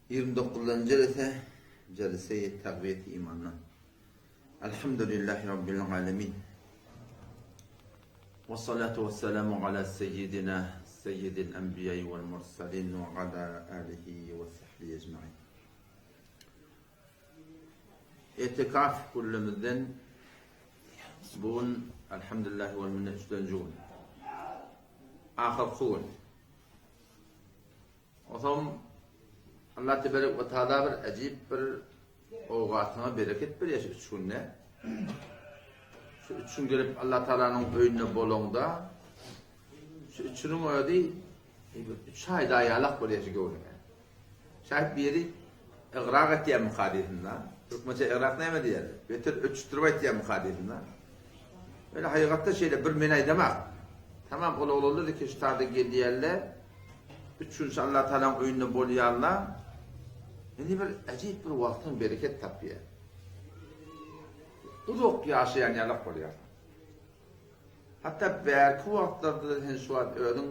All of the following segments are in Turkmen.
29-njy jelese, Jelseýi Tagwiýeti Imandan. Elhamdülillahi Rabbil alemin. Ve salatu ve selamu ala seyyidina seyyidil enbiya'i vel mursalin ve ala alihi ve sahbihi ecmain. Etikaf günlerimizden bugün elhamdülillahi vel minne üçlenji gün. Ahyrky gün. Onsoň Allah teberek we taala bir äjip bir owgatyňa bereket berýär şu üç günde. Şu üç gün gelip Allah Taalanyň öýünde bolaňda şu üç günüň özi bir üç aý daýalak bolýar şu göwnüňe. Şaýat biri ygrak etýär mukadesinde. Türkmençe ygrak näme diýerler? Beter öçüşdirip aýtýar mukadesinde. Öyle hakykatda şeýle bir men aýdamak. Tamam ol oglanlar ki şu taýda gelýärler. Üç gün şu Allah Taalanyň öýünde bolýarlar. Indi bir äjip bir wagtyň bereket tapýar. Uzak ýaşaýan ýalak bolýar. Hatda bärki wagtlarda sen şu wagt özüň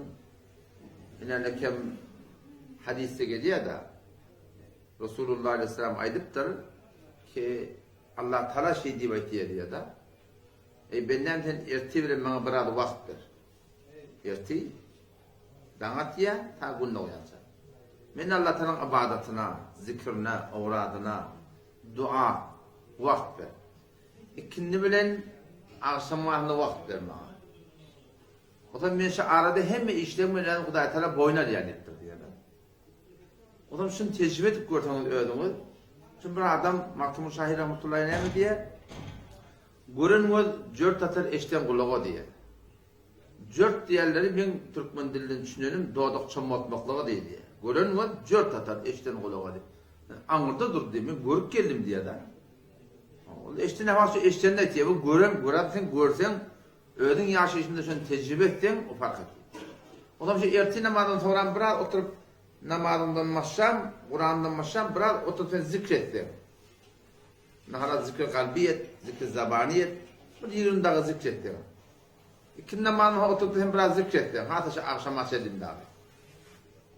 ine kem hadysda gelýär-de. Resulullah aleyhisselam aýdypdyr ki Allah Taala şeý diýip aýtýar diýýär-de. Eý bendäm sen ertir bilen maňa biraz wagt ber. Ertir daň atýar, ta gün dogýança. Men Allah Taalanyň ybadatyna, zikrine, owradyna, dua wagt ber. Ikindi bilen agşam wagtynda wagt ber maňa. Onsoň men şu arada hemme işlerimi bilen Hudaý Taala boýun alýan diýipdir diýýär. Onsoň şuny tejribe edip görseňiz özüňiz, şu bir adam Magtymguly şahyr rahmetullahi näme diýýär? Gören göz jört atar eşden gulaga diýýär. Jört diýenleri meň türkmen dilinden düşünenim dodak çommaltmaklyga diýilýär. Gören göz jört atar eşden gulaga diýip. Aňyrda dur diýip, men görüp geldim diýýär-de. Ol eşden näme şu eşden aýtýar. Bu gören, gören sen görseň, özüň ýaşaýşyňda şony tejribe etseň, o fark etýär. Onsoň şu ertir namazyndan soňram biraz oturyp namazyňdan başlam, Kurandan başlam biraz oturyp sen zikr etseň. Nahara zikr kalbi et, zikr zabany et. Bir 20 dagy zikr etseň. Ikindi namazyna oturyp sen biraz zikr etseň, hasa şu agşama çenli dagy.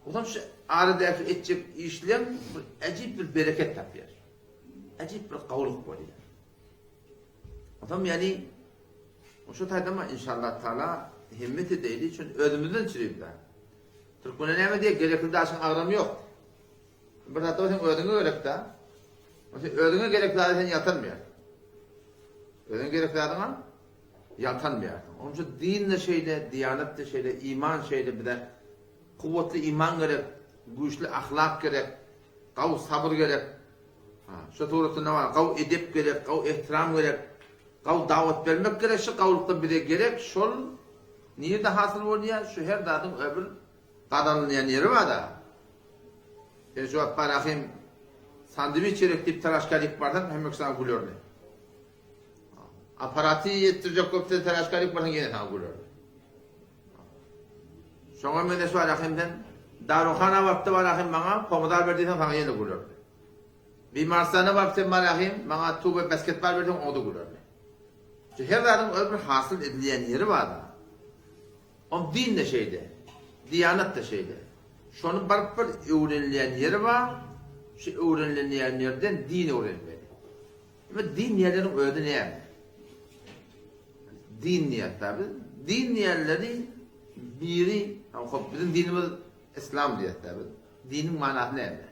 Onsoň şu aradaky etjek işleň bir äjip bir bereket tapýar. Äjip bir gowluk bolýar. Onsoň ýani şu taýdama inşallah taala himmet edeýli üçin özümizden çürüp-de. Türkmene näme diýer, gerekli daşyň agramy ýok. Bir zat sen özüňe gerek-de. Sen özüňe gerek zady sen ýaltanmaýar. Özüňe gerek zadyňa ýaltanmaýarsyň. Onuň üçin din-de şeýle, diýanat-da şeýle, iman şeýle bize kuwwatly iman gerek, güýçli ahlak gerek, gawy sabyr gerek. Ha, şu suratynda bar, gawy edep gerek, gawy ehtiram gerek, gawy dawat bermek gerek, şu gawulykda bize gerek, şol nirde hasyl bolýar, şu her zadyň öbür gazanylýan ýeri bar-da. Sen şu wagt barahym sandwiç gerek diýip taraşka diýip barsaň, hemme kişi saňa gülerdi. Aparaty ýetdirjek bolup sen taraşka diýip barsaň ýene saňa gülerdi. Şoňa meňzeş barahym sen daruhana baryp-da barahym maňa pomidor ber diýseň saňa ýene gülerdi. Bimarystana baryp sen barahym maňa tuba basketbal ber diýseň o-da gülerdi. Şu her zadyň öz bir hasyl edilýän ýeri bar-da. Om din-de şeýle, diýanat-da şeýle. Şony baryp bir öwrenilýän ýeri bar, şu öwrenilenýän ýerden din öwrenmeli. Eme din diýenleriň özi näme? Din diýýäs-dä biz. Din diýenleri biri, hop biziň dinimiz islam diýýäs-dä biz. Diniň manasy näme?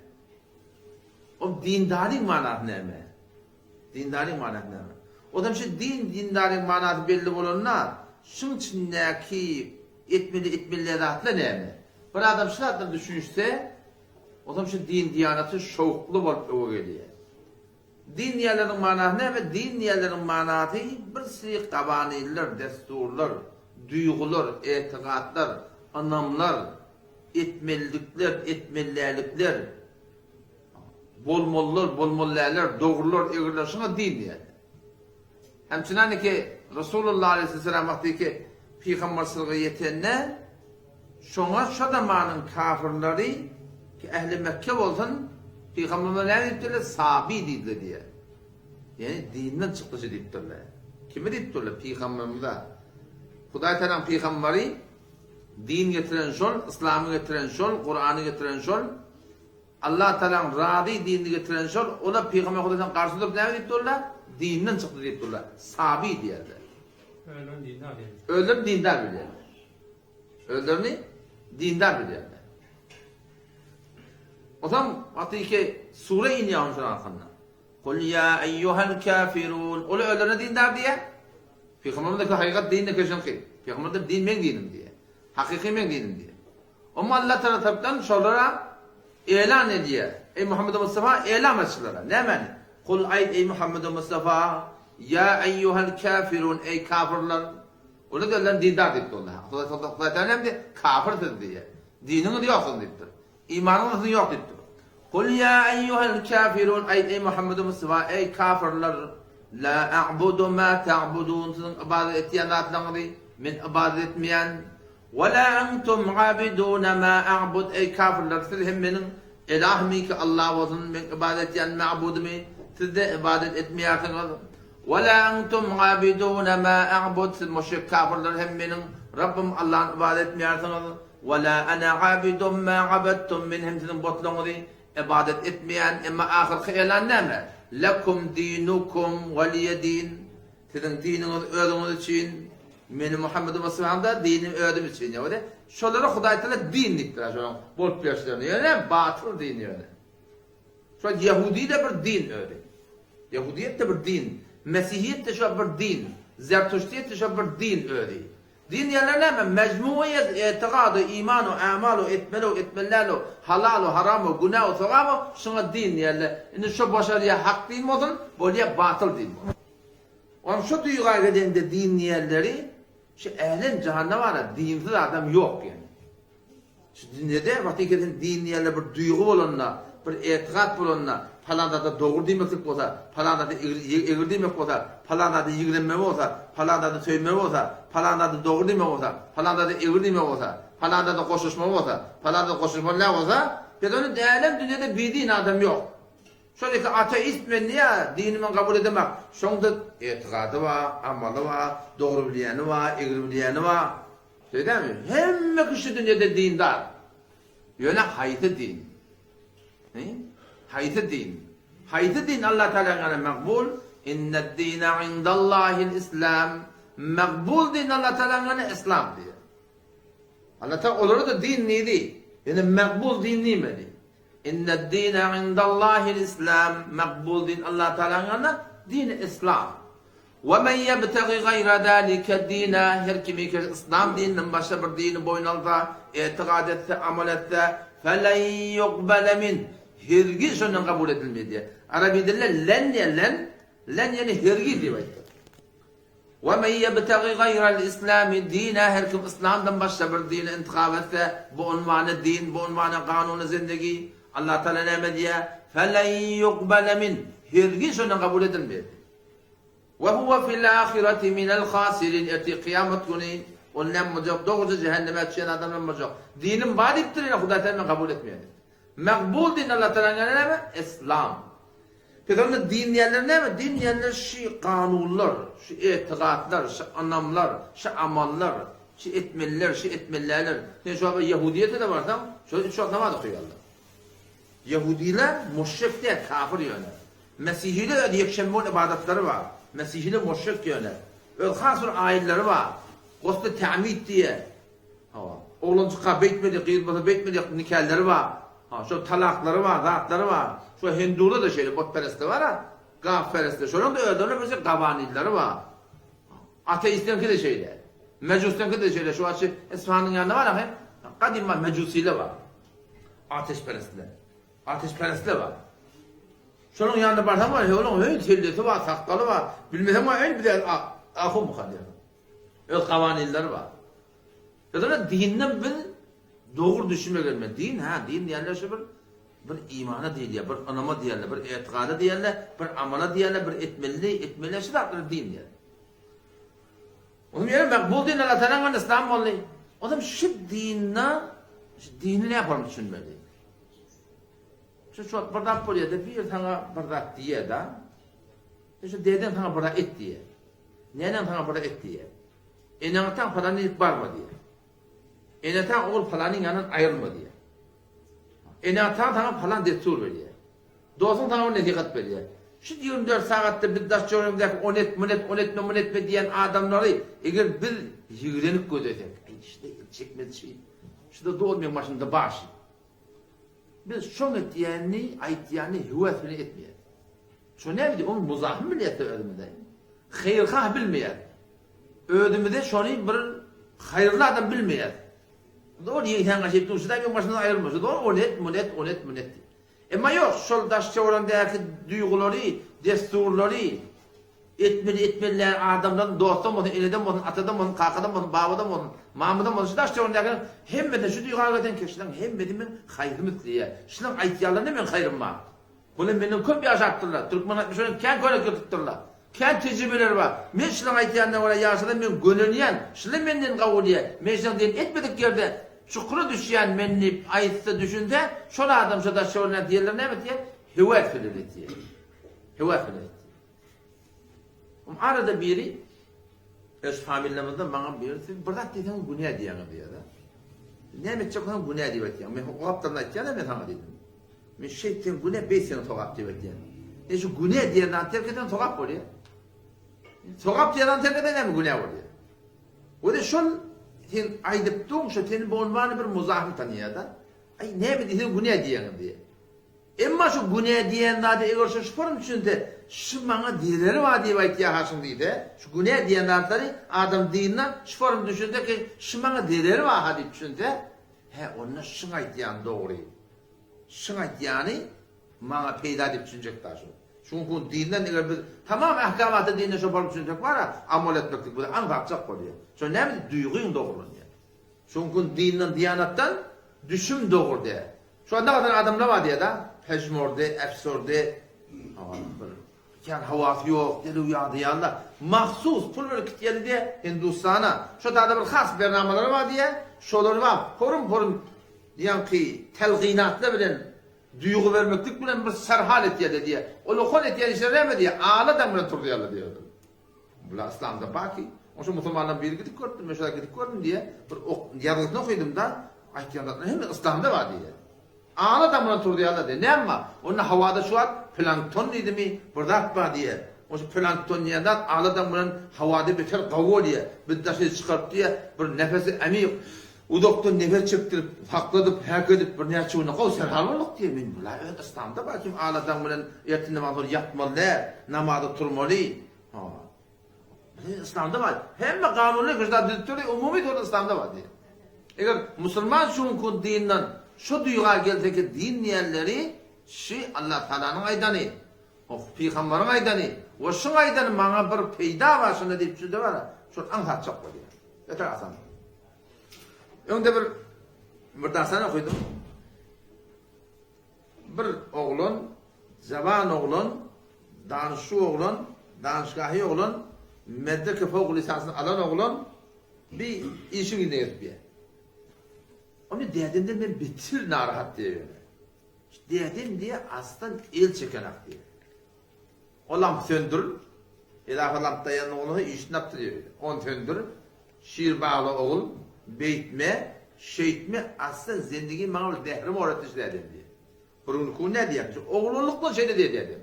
O dindaryň manasy näme? Dindaryň manasy näme? Ozam şu din, dindaryň manasy belli bolanda, şuň içindäki etmeli, etmeli zatlar näme? Bir adam şu zatlara düşünişse, ozam şu din diýanaty şowukly bolup öňe gelýär. Din diýenleriň manasy näme? Din diýenleriň manasy bir siri gawanynlar, dessurlar, duýgular, etigatlar, ynamlar, etmelilikler, etmelilälikler, bolmalylar, bolmalyläler, dogrular, egriler şuňa din diýerler. Hemçinaniki Resulullah aleyhisselam wagty ki pygamberçilige ýetende şoňa şo zamanyň kafirleri ki ähli Mekke bolsun pygamberimize näme diýipdirler? Sabi diýdiler diýýär. Ýani dinden çykyjy diýipdirler. Kime diýipdirler? Pygamberimize. Hudaý Tagalaň pygamberi din getiren şol, yslamy getiren şol, Kurany getiren şol. Allah Tagalaň razy dinini getiren şol, olar Pygamber Hudaýdan garşy durup näme diýip durlar? Dinden çykdy diýip durlar. Sabi diýerler. Özlerini dindar bilýärler. Özlerini dindar bilýärler. Özlerini dindar bilýärler. Ozam wagty ki sure inýär onuň şonuň hakynda. Kul ýa eýýuhel kafirun. Ol özlerine dindar diýýär. Pygamberimiz de hakykat din de köşenki. Pygamber de din meň dinim diýýär. Hakyky meň dinim diýýär. Amma Allah tarapdan şolara elan edýär. Eý Muhammed Mustafa elam et şulara. Nämäni? Kul aýt eý Muhammed Mustafa ýa eýýuhel kafirun eý kafirler. Olar özlerini dindar diýip durlar. Hudaý Hudaý Taala näme diýýär? Kafir siz diýýär. Diniňiz ýok siziň diýipdir. Imanyňyz siziň ýok diýipdir. Kul ýa eýýuhel kafirun aýt eý Muhammed Mustafa eý kafirler la a'budu ma ta'budun siziň ybadat etýän zatlaryňyzy men ybadat etmeýän we la entum abiduna ma a'bud eý kafirler siz hem meniň Elahymyky Allah bolsun meň ybadat etýän ma'budymy siz-de ybadat etmeýärsiňiz We la entum abiduna ma a'bud siz müşrik kafirler hem meniň Rabbym Allahny ybadat etmeýärsiňiz We la ana abidun ma abadtum men hem siziň butlaryňyzy ybadat etmeýän emma ahyrky elan näme Lekum dinukum weliye din siziň diniňiz özüňiz üçin meni Muhammed Mustafanyň da dinim özüm üçin ýa şolara Hudaý Taala din diýipdir şonuň bolup ýörüşlerini ýöne batyl din ýöne Şol ýahudy-de bir din özi. Ýahudyýet-de bir din. Mesihiýet-de şo bir din. Zertuştiýet-de şo bir din özi. Din diýenler näme? Mejmuiýet etigady, imanu, amalu, etmeli-u, etmeli däl-u, halal-u, haram-u, günä-u, sogap-u, şuňa din diýerler. Indi şo boşalýar hak din bolsun, bolýar batyl din bolsun. Onuň şo duýga geleňde din diýenleri şu älem-jahanda bar-a dinsiz adam ýok ýöne. Şu dünýede wagty sen din diýende bir duýgy bolanda, bir etikat bolanda, palan zada dogry diýmeklik bolsa, palan zada egri diýmek bolsa, palan zada ýigrenme bolsa, palan zada söýme bolsa, palan zada dogry diýmek bolsa, palan zada egri diýmek bolsa, palan zada goşulyşma bolsa, palan zada goşulyşmaly däl bolsa, biz ony dälem dünýede bidin adam ýok. Şol ýeke ateist men diýýär, dini men kabul edemak. Şoňda etikady bar, amaly bar, dogry bilýäni bar, egri bilýäni bar. Şeýdämi? Hemme kişi dünýede dindar. Ýöne haýsy din? He? Haýsy din? Haýsy din Allah Tagalaň ýanynda makbul? Inned-dine indallahil-islam. Makbul din Allah Tagalaň ýanynda islam diýýär. Allah Tagala olara-da din diýdi. Ýöne makbul din diýmedi. Inned-dine indallahil-islam. Makbul din Allah Tagalaň ýanynda dini islam. We men ýebtegi gaýra zalike dina, her kim ki yslam dininden başga bir dini boýun alsa, etigat etse, amal etse, felen ýukbele minh, hergiz şondan kabul edilmeýär diýýär. Araby dilinde len diýýär, len, len ýagny hergiz diýip aýtdyk. We men ýebtegi gaýral islami dina, her kim yslamdan başga bir dini intihap etse, bu unwany din, bu unwany kanuny zindegi, Allah Taala näme diýýär? Felen ýukbele minh, hergiz şondan kabul edilmeýär diýýär. We huwe fil ahireti minel hasirin ertir kyýamat güni ol näme boljak dogruja jähenneme düşen adamlar boljak. Dinim bar diýipdir ýöne Hudaý Taala men kabul etmeýän diýipdir. Makbul din Allah Taalanyň ýanynda näme? Islam. Pes onda din diýenler näme? Din diýenler şu kanunlar, şu etigatlar, şu ynamlar, şu amallar, şu etmeliler, şu etmeli däller. Sen şu wagt ýahudyýete-de barsaň, şol üç wagt namaz okaýarlar. Ýahudylar muşrik däl, kafir ýöne. Mesihiler öz ýekşenbe gün ybadatlary bar. Mesihiler muşrik ýöne. Öz has bir aýynlary bar. Gosly tämit diýe. Hawa. Oglanjykka beýtmeli, gyz bolsa beýtmeli nikäleri bar. Ha, şol talaklary bar, zatlary bar. Şo hindularda şeýle butperestler bar-a. Gazperestler. Şolaryň-da özlerine bir gawanynlary bar. Ateistleňki-de şeýle. Mejusleňki-de şeýle. Şu wagt şu Isfahanyň ýanynda bar ahy. Gadym bar mejusiler bar. Ateşperestler. Ateşperestler bar. Şonuň ýanyna barsaň bar, onuň höý sellesi bar, sakgaly bar. Bilmeseň bar, eý bize ahun muka diýer. Öz gawanynlary bar. Özüne dinden biz dogry düşünme gelme. Din ha, din diýenler şu bir bir imana diýilýär, bir ynama diýerler, bir etikada diýerler, bir amala diýerler, bir etmeli, etmeli şu zatlara din diýerler. Onuň ýeri makbul din Allah Taala islam boldy. Onuň şu dinine, şu dini ne yapalım düşünmeli. Şu şu bir zat bolýar-da, bir saňa bir zat diýýär-de. Şu deden saňa bir zat et diýýär. Neneň saňa bir zat et diýýär. Eneň ataň falan diýip barma diýýär. Ene ataň ogul falanyň ýanyndan aýrylma diýýär. Ene-ataň saňa palan dessur berýär. Dostuň saňa bir nesihat berýär. Şu 24 sagatda biz daş töweregimizdäki ony et, muny et, ony etme, muny etme diýen adamlary eger biz ýigrenip gözlesek, aý şuda el çekmez şi, şuda doly meň başymda bar şi. Biz şoň etýänini, aýtýanyny höwes bilen etmeýäris. Şo näme diýip, ony muzahym bilýäris özümize. Haýyrhah bilmeýäris. Özümize şony bir haýyrly adam bilmeýäris. Zor ýeňsäň gaçyp dur, şuda meň başymdan aýrylma, şu zor ony et, muny et, ony et, muny et diýip. Emma ýok, şol daş-töweregindäki duýgulary, dessurlary etmeli, etmeli däl adamdan, dostdan bolsun, eneden bolsun, atadan bolsun, kakadan bolsun, babadan bolsun, mamadan bolsun, şu daş-töweregindäkileriň hemmesine şu duýga gelseň ki, şularyň hemmesi meň haýrym isleýär. Şularyň aýtýanlarynda meň haýrym bar. Bular menden köp ýaşapdyrlar. Türkmen halky şondan kän könek ýyrtypdyrlar. Kän tejribeleri bar. Men şularyň aýtýanyna görä ýaşasam men gönenýän, şular menden gawy diýýär. Men şularyň diýenini etmedik ýerde çukura düşýän men diýip aýtsa düşünse, şol adam şo daş şöwründäki diýenleri näme etýär? Höwes bilen etýär. Höwes bilen etýär. Arada biri öz familiýamyzda maňa biri siz bir zat diýseňiz günä diýýäňiz diýýär-de. Näme etjek bolsaň günä diýip aýtýaň. Men o gapdaldan aýtýan-a men saňa diýdim. Men şeýtseň günä, beýtseň sogap diýip aýtýan. E şu günä diýen zady terk etseň sogap bolýar. Sogap diýen zady terk etseň näme günä bolýar. Wede şol sen aýdyp duň, şo seni bolmany bir muzahym tanýar-da. Aý näme diýseň günä diýýäňiz diýýär. Emma şu günä diýen zady eger şu şuparym düşünse, şu maňa zereri bar diýip aýtýar haşyň diýse, şu günä diýen zatlary adam dyndan şuparym düşünse ki, şu maňa zereri bar-ha diýip düşünse, hä onda şuň aýtýany dogry. Şuň aýtýany maňa peýda diýip düşünjek da şu. Çünki dinden eger biz tamam ahkamaty dinden şoparym düşünsek bar-a, amal etmeklik bize aňsatjak bolýar. Şo näme duýgyň dogrulanýar. Çünki dinden diýanatdan düşüm dogry däl. Şu anda galan adamlar bar diýýär-de, pejmorde, efsorde, bir kän hawasy ýok, derrew ýadaýanlar. Mahsus pul berip gitýärler diýýär Hindustana. Şo taýda bir has bernamalary bar diýýär. Şolary bar, porum-porum ýaňky telginatlar bilen duýgy bermeklik bilen bir serhal etýärler diýýär. Ol okan etýän işleri näme diýýär? Ala daň bilen turzaýarlar diýýär. Bular yslamda baki. Oşo musulmanlaryň biri gidip görüpdir, men şolar gidip gördüm diýýär. Bir ok ýazgysyny okydym-da, aýtýan zatlary hemme yslamda bar diýýär. Ala damyna turzaýarlar diýýär. Näme bar? Onda hawada şu wagt plankton diýdimi, bir zat bar diýýär. Oşo plankton diýen zat ala dam bilen hawada beter gawy bolýar. Biz daşary çykaryp diýýär, bir nefesi ämik uzakdan nefes çekdirip, sakladyp, häk edip bir näçe günde gowy serhal bolduk diýýär. Men bular öz yslamda bar kim ala daň bilen ertir namazdan soň ýatmaly däl, namaza turmaly. Ha. Biziň yslamda bar. Hemme kanuny hüžda düzüp durdy, umumy şol yslamda bar diýýär. Eger musulman şu günki dinden şu duýga gelse ki din diýenleri şi Allah Taalanyň aýdany, o pygamberiň aýdany we şuň aýdany maňa bir peýda bar şunda diýip düşünse bar, şol aňsatjak bolýar. Beter asan. Öňde bir bir dastan okydym. Bir oglan, jawan oglan, danyşçy oglan, danyşgahy oglan, medreke fowk lisansyny alan oglan bir işiň yzyna gezip ýör. Ony dädemden men beter narahat diýýär ýöne. Dädem diýýär aslan el çekenak diýýär. O lamp söndür, edafa lamp daýan bolsa işini tapdy diýýär. Ony söndür, şir bagla ogul, beýtme, şeýtme, aslan zendigi maňa bir zährim öwretdi şu dädem diýýär. Bir gün ku nädýär? Şu oglanlykdan şeýle diýýär dädem.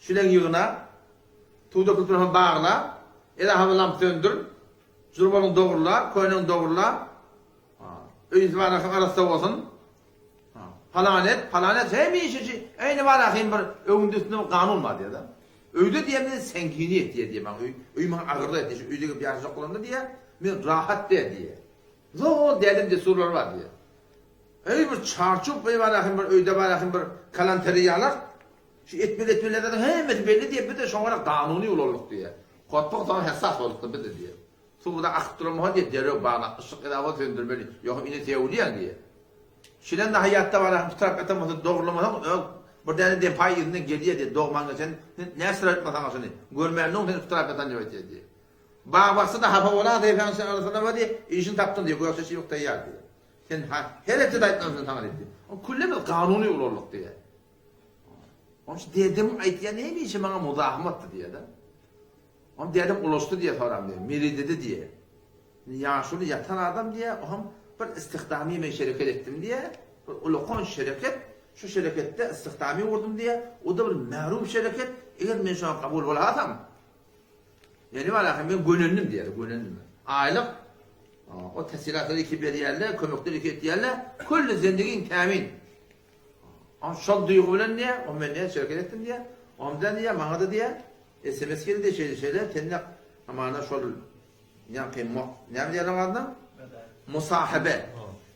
Şileň ýygna, tuda köprüni bagla, edafa lamp söndür, jurbalyň dogrula, könegiň dogrula, öýüň barasy arassa bolsun. Palan et, palan et, hemişeji eýni bar ahym bir öňünde üstünde bir kanun bar diýýär-de. Öýde diýýär men seňkini et diýýär diýýär maňa öý, öý maňa agyrdy et diýýär, öýde gelip ýaşajak bolanda diýýär, men rahat däl diýýär. Zol dädem dessurlary bar diýýär. Öý bir çarçup öý bar ahym bir öýde bar ahym bir kalanteri ýalak. Şu etmeli etmelileriň hemmesi belli diýýär, biz-de şoňa görä kanuny ulandyk diýýär. Hotbuk soň hessas bolduk biz-de diýýär. Suwda akyp duran bolsa diýýär, derrew baglap, yşyk eda bolsa söndürmeli, ýogsam ine sewülýäň diýýär. Şilen dahy ýatda bar ahym pytrap ýatan bolsa dogrulamasaň öz bir däne depaý yzyndan gelýär diýýär, dogman geçen sen näçe aýtma saňa şuny, görmändiň sen pytrap ýatan diýip aýtýar diýýär. Bag-bakja-da hapa bolan zeýfäň içine arasynda bar diýýär, işiňi tapdyň diýýär, gökje çybyk taýýar diýýär. Sen ha her hepde-de aýtmaly şuny saňa diýip. Ol küllemiz kanuny ulandyk diýýär. Onuň üçin dedemiň aýtýan hemişe maňa muzahymatdy diýýär-de. Onuň dedem ulaşdy diýýär soram diýýär, Meridede diýýär. Ýaşuly ýatan adam diýýär, oňam bir istihdamy men şereket etdim diýýär. Bir ulakan şereket, şu şereketde istihdamy gurdum diýýär. O-da bir märup şereket. Eger men şoňa kabul bolasam, ýani walahy men gönendim diýýär, gönendim. Aýlyk o tesilatlary iki berýärler, kömekleri iki etýärler. Külli zendigiň tämin. Oň şol duýgy bilen diýýär, o men näçe şereket etdim diýýär. Onda diýýär, maňa-da diýýär, SMS geldi şeýle şeýle, sen-de hamana şol Ýaňky näme diýýärler adyna? Musahabe.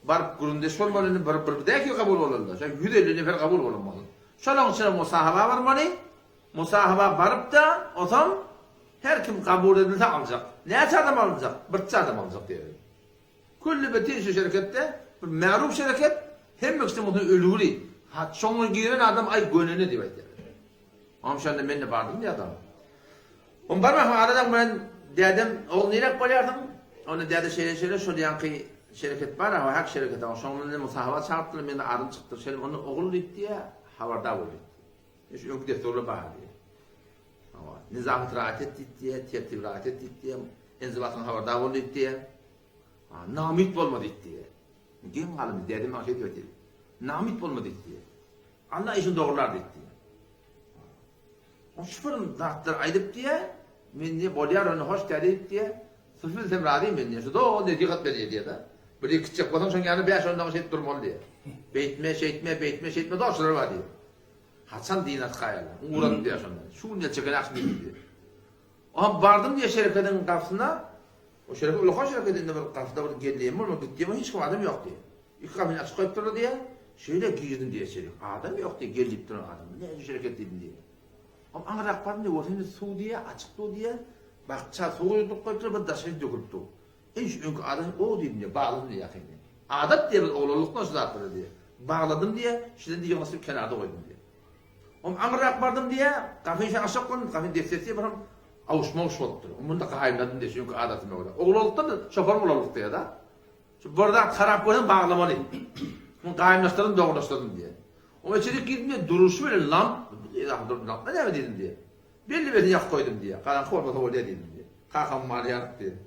Baryp gürrüňdeş bolmaly indi bir bir däki kabul bolanda. Şo 150 nefer kabul bolmaly. Şolaň içine musahaba barmaly. Musahaba baryp-da, onsoň her kim kabul edilse aljak. Näçe adam alynjak? Birçe adam aljak diýýär. Külli bütin şu şereketde bir märup şereket, hemme kişi muny ölgüli. Ha şoňa giren adam aý gönene diýip aýtýar. Oňam şonda men-de bardym diýýär adam. Oň barmagyň aradan bilen dädem, ogul niräk bolýarsyň? Onda däde şeýle-şeýle şol ýaňky şereket bar, ha hak şereket, şoň bilen musahaba çagyrtdylar, mende adym çykdy. Şeýle onda ogul diýip diýýär, habardar bol diýip. Şu öňki dessurlar bar diýýär. Hawa, nizafet rahat et diýip diýýär, tertip rahat et diýip diýýär, enzibatyň habardar bol diýip diýýär. Namyt bolma diýip diýýär. Geň galdym, dädem maňa şeý diýip aýtdy. Namyt bolma diýip diýýär. Allah işini dogrular diýip diýýär. O şu bir zatlar aýdyp diýýär, men diýýär, bolýar onda hoş däde diýip diýýär. Sırf bilsem razy men diýýär. Şu doly nesihat berýär diýýär-de. Bir iki gitjek bolsaň şoň ýanyna bäş-on dagy şeýdip durmaly diýýär. Beýtme, şeýtme, beýtme, şeýtme doşlar bar diýýär. Haçan din atkaýarlar. Ugrat diýýär şonda. Şu gün çeken akşam diýip diýýär. Oňa bardym diýýär şerekediň gapysyna. O şereket ulakan şereket indi bir gapyda bir gelýän bolma gitýän hiç kim adam ýok diýýär. Iki gapyny açyk goýup durdy diýýär. Şeýle girdim diýýär içeri. Adam ýok diýýär, gel diýip duran adam. Näme şereket diýdim diýýär. Oňa aňryrak bardym diýýär, görsem suw diýýär, açyk suw diýýär. Bakja suw guýup goýupdyr, bir daşa dökülip dur. Eý şu öňki adam o diýdim diýýär, bagladym diýýär ýakynda. Adat diýýär biz oglanlykdan şu zatlary diýýär. Bagladym diýýär, şirin diýýär, ýygnaşdyryp kenarda goýdum diýýär. Oňa aňryrak bardym diýýär, gapyny şeýle aşak goýdum, gapyny dessesi diýýär, bir awuşma-awuş bolupdyr. Munda gaýymladym diýýär, şu öňki adatyma görä. Oglanlykdan şoför bolanlyk diýýär-de. Şu bir zat harap görseň baglamaly. Muny gaýymlaşdyrdym, dogrulaşdyrdym diýýär. Oňa içerik girdim diýýär, duruşy bilen lamp, dur lamp näme diýdim diýýär. Belli belli ýakyp goýdum diýýär. Garaňky bolmasa bolýar diýdim diýýär. Kakam maly ýaryk diýýär.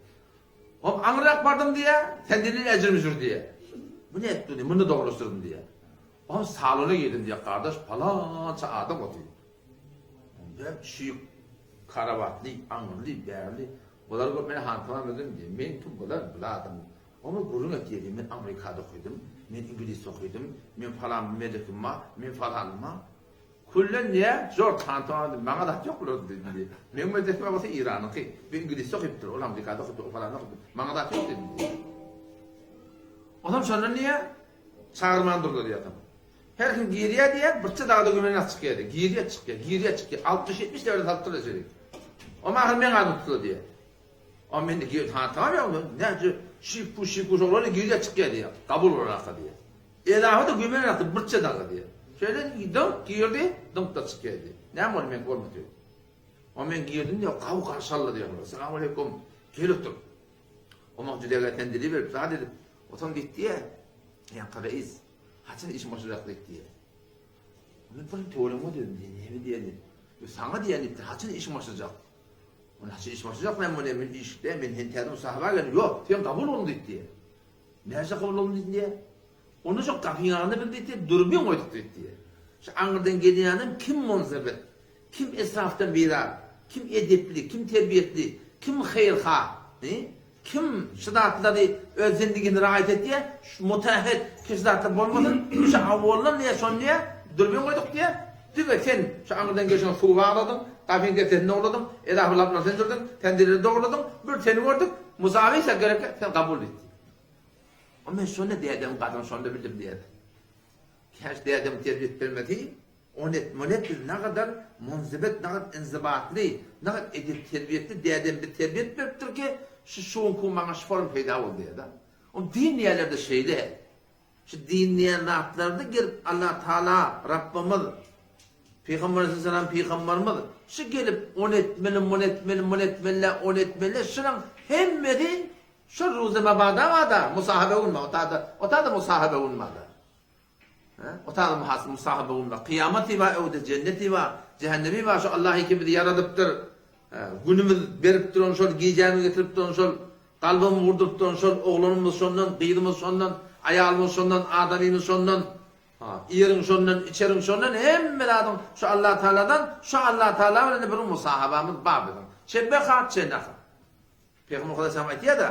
Hop aňryrak bardym diýýär, sen diýdi ejir-müjür diýýär. Bu ne etdi diýýär, muny dogrulaşdyrdym diýýär. Hop salona girdim diýýär, gardaş palança adam otyr. Onda şyk karawatly, aňyrly, bärli. Bular görüp meni hantama bildim diýýär. Men kim bular, bula adam. Oňa gürrüň etýär diýýär, men Amerikada okydym, men iňlisde okydym, men falan medekim bar, men falanym bar. Küllen diýýär, Jorj hantama diýip, maňa zat ýok bular diýdim diýýär. Meň medekim bar bolsa Iranyňky, bu iňlisde okypdyr, ol Amerikada okypdyr, o falanda okypdyr. Maňa zat ýok diýdim diýýär. Onam şondan diýýär, çagyrman durlar diýýär. Her kim girýär diýýär, birçe dagda gömelen at çykýar diýýär. Girýär, çykýar, girýär, çykýar. Altmyş-ýetmiş lewerden salyp durlar içerik. Oňa ahyry meň adym tutuldy diýýär. Oňa men de girip han tamam ýok, näçe şik-bu, şik-bu şolar girýär, çykýar diýýär. Kabul bolan aka diýýär. Edafa-da gömelen atdy birçe daga diýýär. Şeýle dyňk girdi, dyňk-da çykýar diýýär. Näme boldy meňki bolmady diýýär. Oňa men girdim diýýär, gawy garşy aldy diýýär. Salam aleýkum, gel otur. Oňa jüdege sen dili berip, zat edip, otam diýdi diýýär. Ýaňky reis. Haçan işim başarjak diýip diýýär. Men bir töweregime dedim diýýär, näme diýýär diýip. E, saňa diýýän diýipdir, haçan işim başarjak? Ol haçan işim başarjak men bolýar, men işde, men hen täze musahaba geldim. Ýok, sen kabul bolun diýip diýýär. Näçe kabul bolun diýip diýýär. Onda şo gapyň agzynda biz diýip diýýär, dürbin goýduk diýip diýýär. Şu aňyrdan gelýänem kim munsebet, kim esrafdan bizar, kim edepli, kim terbiýetli, kim haýyrha, Kim şu zatlary öz zendigini raýat etýär, şu mutahhet ki şu zatlar bolmasyn, şu awwaldan diýýär, şony diýýär, dürbin goýduk diýýär, diňe sen şu aňyrdan gelşiňe suw bagladyň, gapyň depesini dogladyň, edafa laplary sen dürdüň, tendirleri dogladyň, bir seni gördük, musawi sen gerek, sen kabul diýdi. O men şonda dädemiň gadyryny şonda bildim diýýär. Käş dädem terbiýe bermedi, Ony et, muny et biz nagadar munzibet, nagat inzibatly, nagat edep terbiýetli dädem biz terbiýet beripdir ki, şu şu günki gün maňa şu forma peýda boldy diýýär-de. Ol din diýýänlerde şeýle. Şu din diýen zatlarda gelip Allah Taala Rabbymyz Pygamber aleyhisselam pygamberimiz şu gelip ony etmeli, muny etmeli, muny etmeli, ony etmeli, şunuň hemmesi şu ruzy mabada bada, musahabe gün bar, o tada musahabe gün bar. O taýda has musahabe bolmak. Kyýamaty bar öwde, jenneti bar, jähennemi bar. Şu Allah ikimizi ýaradypdyr. Günümiz berip duran şol, gijämizi getirip duran şol, kalbymyzy gurduryp duran şol, oglanymyz şondan, gyzymyz şondan. Aýalymyz şondan, adamymyz şondan. Ha, iýeriň şondan, içeriň şondan, hemme zadyň şu Allah Tagaladan, şu Allah Tagala bilen bir musahabamyz bar biziň. Çe beha, çe neha. Pygamber Hudaý aýtýar-da,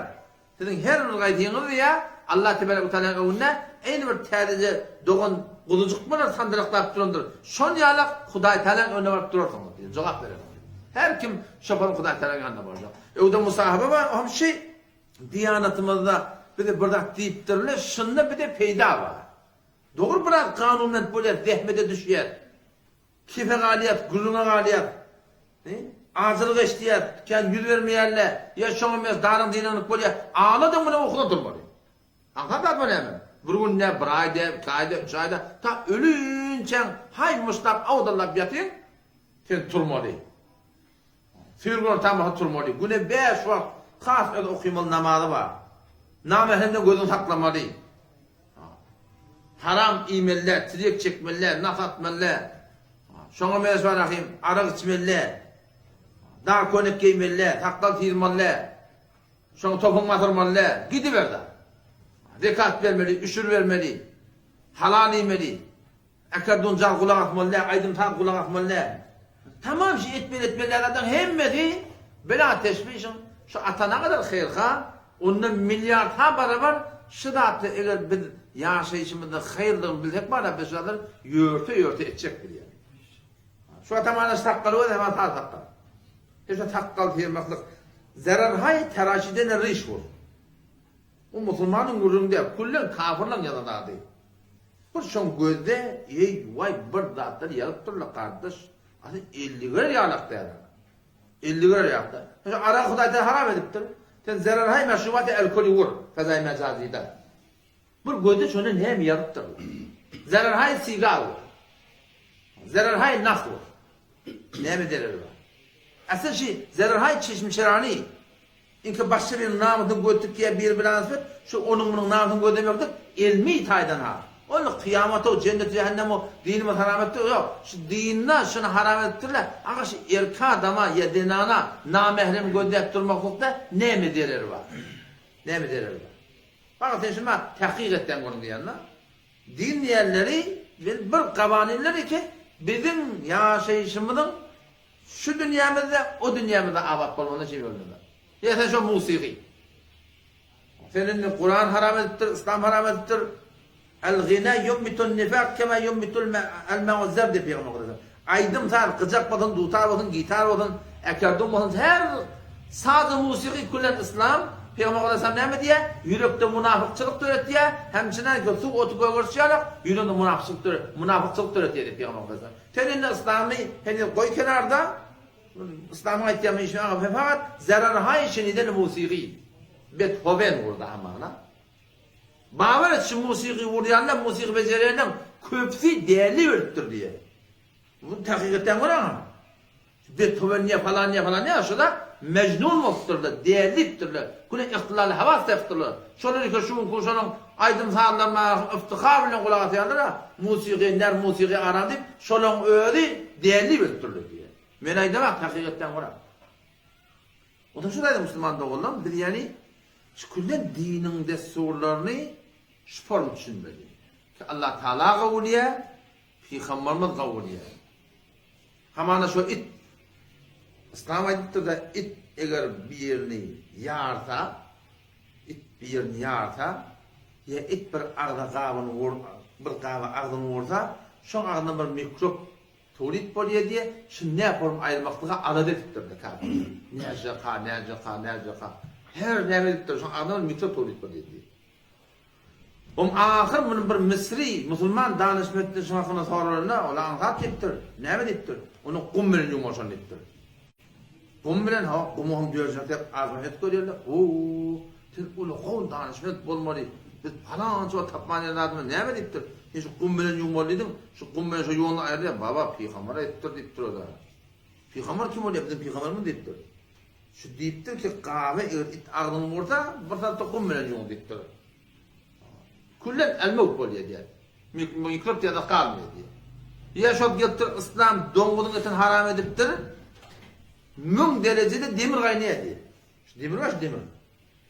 Siziň her bir gaýdyňyz diýýär, Allah tebarek we tealanyň öňünde eýni bir täzeje dogan guzujyk bolar sandyraklap durandyr. Şon ýalak Hudaý Tealanyň öňüne baryp durarsyňyz diýýär, jogap berersiňiz. Her kim şoparyň Hudaý Tealanyň ýanyna barjak. Öwde musahaba bar, o hem şi diýanatymyzda bize bir zat diýipdirler, şunda bize peýda bar. Dogry biraz kanunment bolýar, zähmete düşýär. Kefe galýas, gürrüňe galýas. He? Ajylyk eşidýäs, kän ýüz bermeýärle, ýa şoňa meňzeş daryň dynyňlyk bolýar. Agladyň bilen ukudan turmaly. Aňsat zatmy näme? Bir gün dä, bir aý dä, iki aý dä, üç aý dä, ta ölinçäň haý myşlap awdallap ýatyň, sen turmaly. Süýr günortan bolsa turmaly. Güne bäş wagt has öz okymaly namazy bar. Namähremden gözüňi saklamaly. Haram iýmeli däl, tirýek çekmeli däl, nas atmaly däl. Şoňa meňzeş bar ahym, arak içmeli däl. Dar köýnek geýmeli däl, sakgal syrmaly däl. Şoňa topuň basyrmaly däl. Gidiber-de. Zekat bermeli, üşür bermeli. Halal iýmeli. Akardon jaz gulak asmaly däl, aýdym-saz gulak asmaly däl. Tamam şu etmeli etmeli däl zatlaryň hemmesi bela teşwişiň şu atana gadar haýyrha, ondan milliardha barabar şu zatlar eger biz ýaşaýşymyzda haýyrlygyny bilsek bara biz şu zatlary ýörte ýörte etjek biz ýaly. Şu atamana sakgaly göz hemen saz sakgal. Şu sakgal syrmaklyk zerarhaý teraşiden riş bol. Bu musulmanyň gürrüňi däl, küllen kafyrlaň ýazan zady. Bir şoň gözde eý waý bir zatlar ýazyp durla gardaş. Asy elliger ýalak däl. Elliger ýalak däl. Şu aragy Hudaý sen haram edipdir. Sen zerarhaý meşrubaty alkoli wur fezaý mejazyda. Bir gözde şonda näme ýazypdyr. Zerarhaý sigar wur. Zerarhaý nas wur. Näme zereri bar? Asyl şi zerarhaý çeşmçerany Inki başga biriniň namysyny göz tikýär biri bilen alyşyp, şu onuň munuň namysyny gözlemeklik elmi taýdan ha. Ol kyýamato, jennet jähennemo, dinimiz haram etdi, ýok. Şu dinine şuny haram edipdirler. Aga şu erki adama ýa zenana namährem gözläp durmaklykda näme zereri bar? Näme zereri bar? Baga sen şuny maňa tahkyk etseň görüň diýende. Din diýenleri bir gawaninler ki biziň ýaşaýşymyzyň Şu dünýämizde, o dünýämizde abat bolmagyna şeý bolmasa. Ýa sen şo musygy. Sen indi Kuran haram edipdir, Yslam haram edipdir. El-gina yunbitun nifak kema yunbitul al-ma'u zar diýip pygamber aýtdy. Aýdym saz, gyjak bolsun, dutar bolsun, gitar bolsun, akordon bolsun, her saz musygy küllen Yslam Pygamber aleyhisselam näme diýýär? Ýürekde munafykçylyk döretýär, hemçinen suw oty gögerişi ýaly ýüreginde munafykçylyk döret, munafykçylyk döretýär diýip pygamber aleyhisselam. Sen indi yslamy heniz goý kenarda, yslamyň aýtýan işini aňa fefakat zerarhaý şeniden musigy Bethowen gurdy hamana. Babar et şu musigy urýanlar, musigy bejerýänleň köpüsi däli ölüpdir diýýär. Bu takyk etýän gör aňa. Bethowen niýe falan niýe falan niýe şular mejnun bolupdyrlar, dälipdirler. Güne ihtilal hawas tapypdyrlar. Şolar eke şu günki şonuň aýdym sazlaryna yftihar bilen gulak asýarlar-a, musigy ner, musigy aram diýip, şolaň özi dälip ölüpdirler diýýär. Men aýdamok, hakykatdan görä. Onsoň şu taýda musulman doganlarym biz ýani şu küllen diniň dessurlaryny şu form düşünmeli. Ki Allah Taala gowul ýa, Pygamberimiz gowul ýa. Hamana şo it, Yslam aýdypdyr-da, it eger birini ýarsa, it birini ýarsa, ýa it bir agza gabyny wur, bir gaba agzyny ursa, şoň agzyndan bir mikrop towlit bolýar diýe, şuny näform aýyrmaklyga alada edipdirler kafirler. Näjaka, näjaka, näjaka. Her näme edipdir, şoň agzyndan bir mikrop towlit bolýar diýe. Oň ahyr muny bir misri musulman danyşmentden şuň hakynda soralanda, ol aňsat diýipdir. Näme diýipdir? Ony gum bilen ýuwmaşan diýipdir. Gum bilen, hawa, gumy hem dörjek dek azma het görýärler. O, sen uly gowy danyşment bolmaly. Biz palança wagt tapman ýören adamyz näme diýipdir? Sen şu gum bilen ýuwmaly diýdiň, şu gum bilen şo ýuwanyny aýyrýar. Baba, pygamber aýdypdyr diýipdir o-da. Pygamber kim bolýar? Biziň pygamberimiz diýipdir. Şu diýipdir ki, gaba eger it agzyny ursa, bir salta gum bilen ýuwuň diýipdir. Küllen el-mewt bolýar diýýär. Mikrop ýa-da galmaýar diýýär. Ýa şol gelipdir, yslam doňuzyň etini haram edipdir. 1000 derejede demir gaýnaýar diýýär. Şu demir bar, şu demir.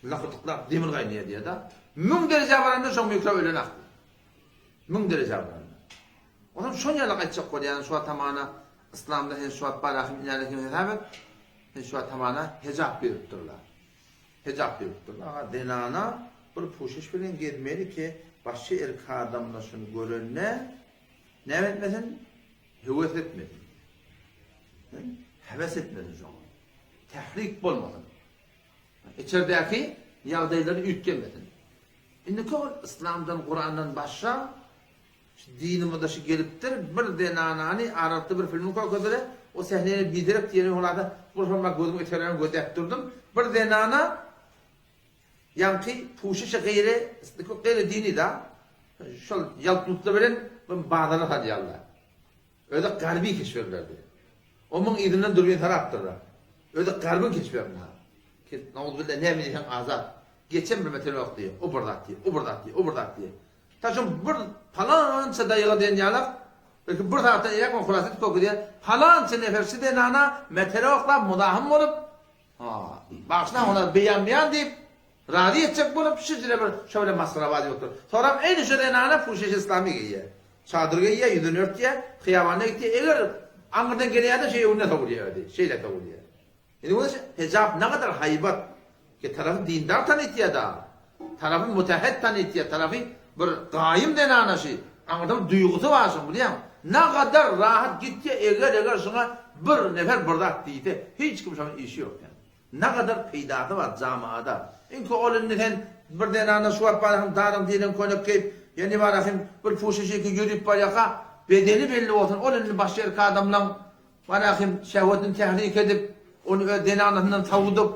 Lakydyklap demir gaýnaýar diýýär-de. Müň derejä baranda şoň mikrob ölen ak diýýär. Müň derejä baranda. Onam şon ýalak aýtjak bolýan şu wagt hamana yslamda hen şu wagt bar ahim inäle hem hesap et. Hen şu wagt hamana hejap beripdirler. Hejap beripdirler. Aga zenana bir puşiş bilen gezmeli ki başga erkek adamlar şuny görende näme etmesin? Höwes etmesin. Höwes etmesin şoňa. Tährik bolmasyn. Içerdäki ýagdaýlary üýtgemesin. Indiki ol yslamdan, Kurandan başga şu dinimizde şu gelipdir, bir zenanany aralykda bir filmi görkezdiler, o sähneni biderek diýeni olada bir hormat gözümi öterän gözläp durdum. Bir zenana ýaňky puşuşy gaýry, gaýry dini da, şol ýalpnutlar bilen bir bazara salýarlar. Özi garby keşberlerdi. Omuň yzyndan dürbin sarapdyrlar. Özi garbyň keşberinde. Nauzubilla näme diýseň azat. Geçen bir mesele ýok diýýär. O bir zat diýýär, o bir zat diýýär, o bir zat diýýär. Ta şo bir palança daýyga diýen ýalak, belki bir sagatdan eýýäm ol hulasy edip görkezýär. Palança nefer şu zenana mesele oklap muzahym bolup, ha, bagyşlaň olar beýan-beýan diýip, Razy etjek bolup şijre bir şo bilen masgarabaz ýokdur. Soram eýni şo zenana puşeş islami geýýär. Çadyr geýýär, ýüzüni örtýär, hyýabanda gitýär. Eger aňyrdan geleýärde şeý öňüne sowulýar özi. Şeýle sowulýar. Indi bolsa hijap nagadar haýbat. Ki tarapy dindar tanytýar da. Tarapy mutahhet tanytýar, tarapy bir gaýym zenana şi. Aňyrda bir duýgusy bar şoň bilýäňmi? Nagadar rahat gitýär eger eger şoňa bir nefer bir zat diýse hiç kim şonuň işi ýok ýani. Nagadar peýdasy bar jamaada. Iňki ol indi sen bir zenana şu wagt barahym daryň diýlen köýnek geýip, ýene barahym bir puşeşeki ýörüp barýaka bedeni belli bolsun ol indi başga erkek adamlaň barahym şehwetini tährik edip ony öz zenanasyndan sowudyp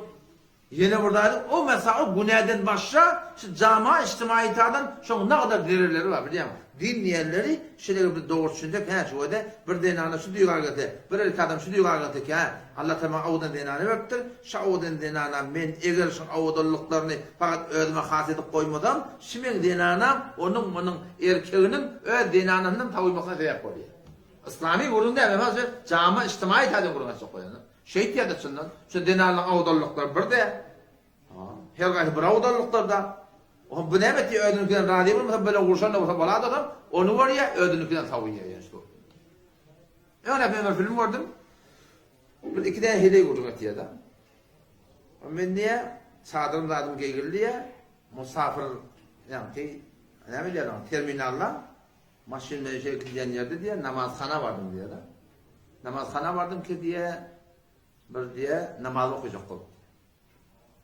ýene bir zady o mesa o günäden başga şu jama içtimaýy taýdan şoň nagadar zererleri bar bilýäňmi. Din diýenleri şeýle bir dogry düşünsek hä şu wede bir zenana şu duýga gelse bir erkek adam şu duýga gelse ki hä Allah Tagala maňa owadan zenany beripdir şu owadan zenana men eger şuň owadanlyklaryny fakat özüme has edip goýmasam şu meň zenanam onuň munuň erkeginiň öz zenanasyndan sowulmasyna sebäp bolýar. Yslamy gürrüň däl men şu jama içtimaýy taýdan gürrüň açjak bolýan. Şeýtýärde çyndan şu zenanlaryň owadanlyklary bir däl. Her gaýsy bir awdalyklarda, Ohm bu näme etdi, özüniňkiden razy bolmasa, bile gurşan-da bolsa boladasam, ony görýär, özüniňkiden sowýar ýa şu. Öňräk men bir film gördüm. Bir iki däne heleý gürrüň etýär-de. Men diýýär, çadyrym zadym geýgildi diýýär, musafir, ýaňky, näme diýýärler, terminalda maşyn bilen şeýle gidýän ýerde diýýär, namazhana bardym diýýär-de. Namazhana bardym ki diýýär, bir diýýär, namaz okajak bolup.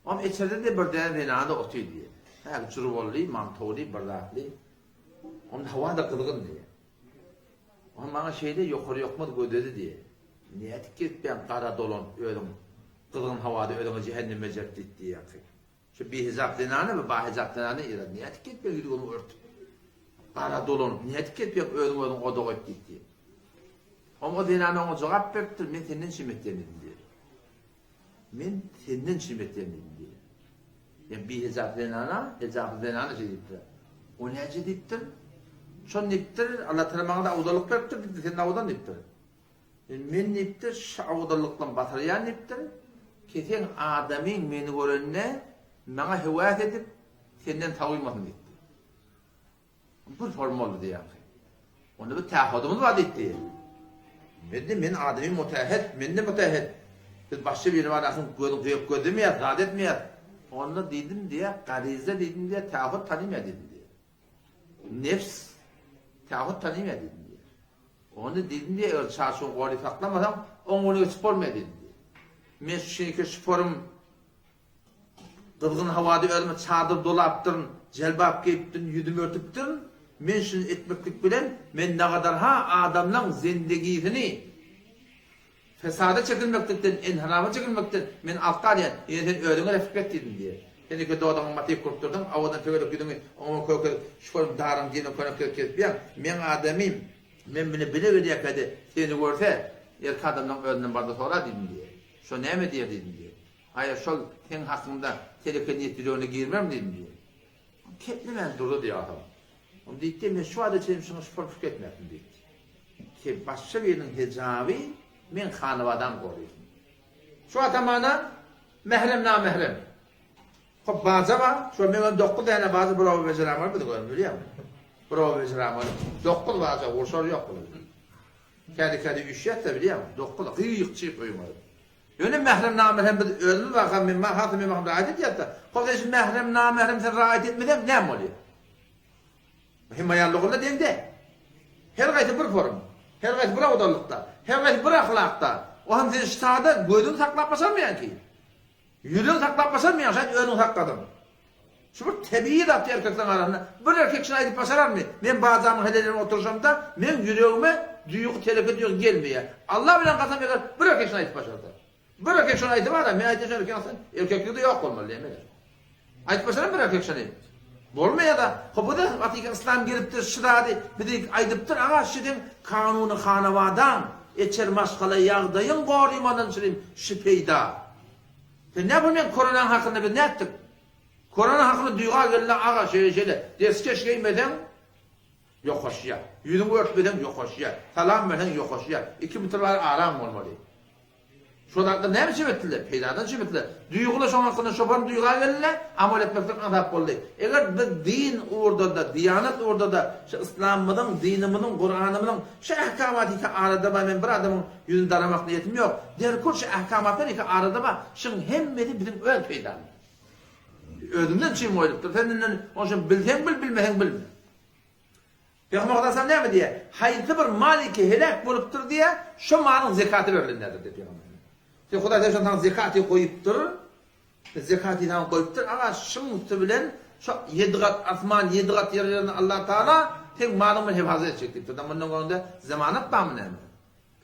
Oň içerde-de bir däne zenany otyr diýýär. Hä, jurwally, mantowly, bir zatly. Onda hawa-da gyzgyn diýýär. Oň maňa şeýle ýokary ýokmaz gözledi diýýär. Nädip gezipýäň gara dolanyp özüň gyzgyn hawada özüňe jähennem bejerip diýip diýýär. Şu bihijap zenany we bahijap zenany ýa nädip gezipýäň ýüzüňi örtüp. Gara dolanyp nädip gezipýäň özüň özüň oda goýup diýip diýýär. Oň o zenany oňa jogap beripdir, men senden şem etýän dedim diýýär. Men senden çirim etýän diýdim diýýär. Ýa bihejap zenana, hejaply zenana şeý diýipdir. O näce diýipdir? Şon diýipdir, Allah Taala maňa-da awdalyk beripdir diýipdir, sen awdan diýipdir. Men diýipdir, şu awdalykdan batyrýan diýipdir. Ki seň adamyň meni görende maňa höwes edip, senden sowulmasyn diýipdir. Bir form boldy diýýärdi. Onda bir tähhudymyz bar diýipdi. Men-de men adamy mutahhet, men-de mutahhet. Biz başga biri bar asyň gözüň gyýyp gözlemeýär, zat etmeýär. Onda diýdim diýýär, garyza diýdim diýýär, tähhud tanymaýar diýdim diýýär. Nefs tähhud tanymaýar diýdim diýýär. Onda diýdim diýýär, eger çarçuwy gory saklamasaň, oň öňüne geçip bolmaýar diýdim diýýär. Men şu şeýke şu form Gyzgyn howada özüme çadyr dolapdyryn, jelbap geýipdirin, ýüzümi örtüpdirin. Men şuny etmeklik bilen, men nagadar-ha adamlaň zendegisini fesada çekilmeklikden, enhirafa çekilmekden men altta alýan, ýöne sen özüňe refik et diýdim diýýär. Sen iki dodagyňy matyp gurup durduň, owadan töwerek ýüzüňi oňa kökezip, şol daryň diýen könek kesip ýaň, meň adamym, men bile bile gelýärkä-de seni görse, erkek adamlaň özünden bar-da sora diýdim diýýär. Şo näme diýer diýdim diýýär. Aýa şol seň hakyňda teleke niýet ýüregine girmermi diýdim diýýär. Keplemän durdy diýýär adam. Ony diýipdi, men şu wagta çenli şuňa şupur pikir etmändim diýipdi. Ki başga biriniň hejaby meň hanabadamy goraýsyn. Şu wagta mana mährem namährem. Hop baja bar, şo meňem 9 däne baja bir oba bejerem bar biziň özüm bilýäňmi? Bir oba bejerem bar. 9 baja gurşar ýok bular. Kädi-kädi üýşýäs-de bilýäňmi? 9 gyýyk-çyýyk öýüň özi. Ýöne mährem namährem biz özümiz barka men has men barka raýat edýäs-de. Hop sen şu mährem namährem sen raýat etmeseň näme bolýar? Hemaýanlygynda deň däl. Her gaýsy bir forum, her gaýsy bir owadanlykda, her gaýsy bir ahlakda. O hem sen sada gözüňi saklap başarmaýaň ki. Ýüregiňi saklap başarmaýaň, şaýat özüňi sakladyň. Şu bir tebigy zat erkekleriň arasynda. Bir erkek şuny aýdyp başararmy? Men bajamyň heleýlerini oturyşamda, meň ýüregime duýgy, teleke duýgy gelmeýär. Allah bilen kasam eger bir erkek şuny aýdyp başarsa. Bir erkek şony aýdyp ara, men aýtýan şo erkek aslyn erkekligi-de ýok bolmaly diýmeler. Aýdyp başaran bir erkek şony. Bolmaýar-da. Hop bu-da hakyky yslam gelipdir, şu zady bize aýdypdyr, aga şu seň kanuny hanawadaň, eçer maşgala ýagdaýyň gorymadan çynym şu peýda. Sen näme men koronaň hakynda biz nätdik? Korona hakynda duýga geldi, aga şeýle şeýle, deskeş geýmeseň ýokaşýar. Ýüzüňi örtmeseň ýokaşýar. Salam berseň ýokaşýar. 2 metr bäri araň bolmaly. Şo zatlar näme üçin etdiler? Peýdadan üçin etdiler. Duýgular şoň hakynda şoparyň duýga gelende amal etmeklik aňsat boldy. Eger biz din ugurda-da, diýanat ugurda-da şu yslamymyzyň, dinimiziň, Kuranymyzyň şu ähkamaty iki arada bar, men bir adamyň ýüzüni daramak niýetim ýok. Derkul şu ähkamatlar iki arada bar, şuň hemmesi biziň öz peýdamyza. Özüňden çyn goýlupdyr. Sen inden onuň üçin bilseň bil, bilmeseň bilme. Pygamber Aleyhisselam näme diýýär? Haýsy bir mal iki heläk bolupdyr diýýär, şo malyň zekaty berlenlerdir diýýär pygamber. Sen Hudaý sen saňa zekaty goýupdyr. Zekaty saňa goýupdyr. Aga şuň üsti bilen şo ýedi gat asman, ýedi gat ýer ýerinde Allah Taala seň malyň bilen hefazat etjek diýipdir. Mundan görende zemanat barmy näme?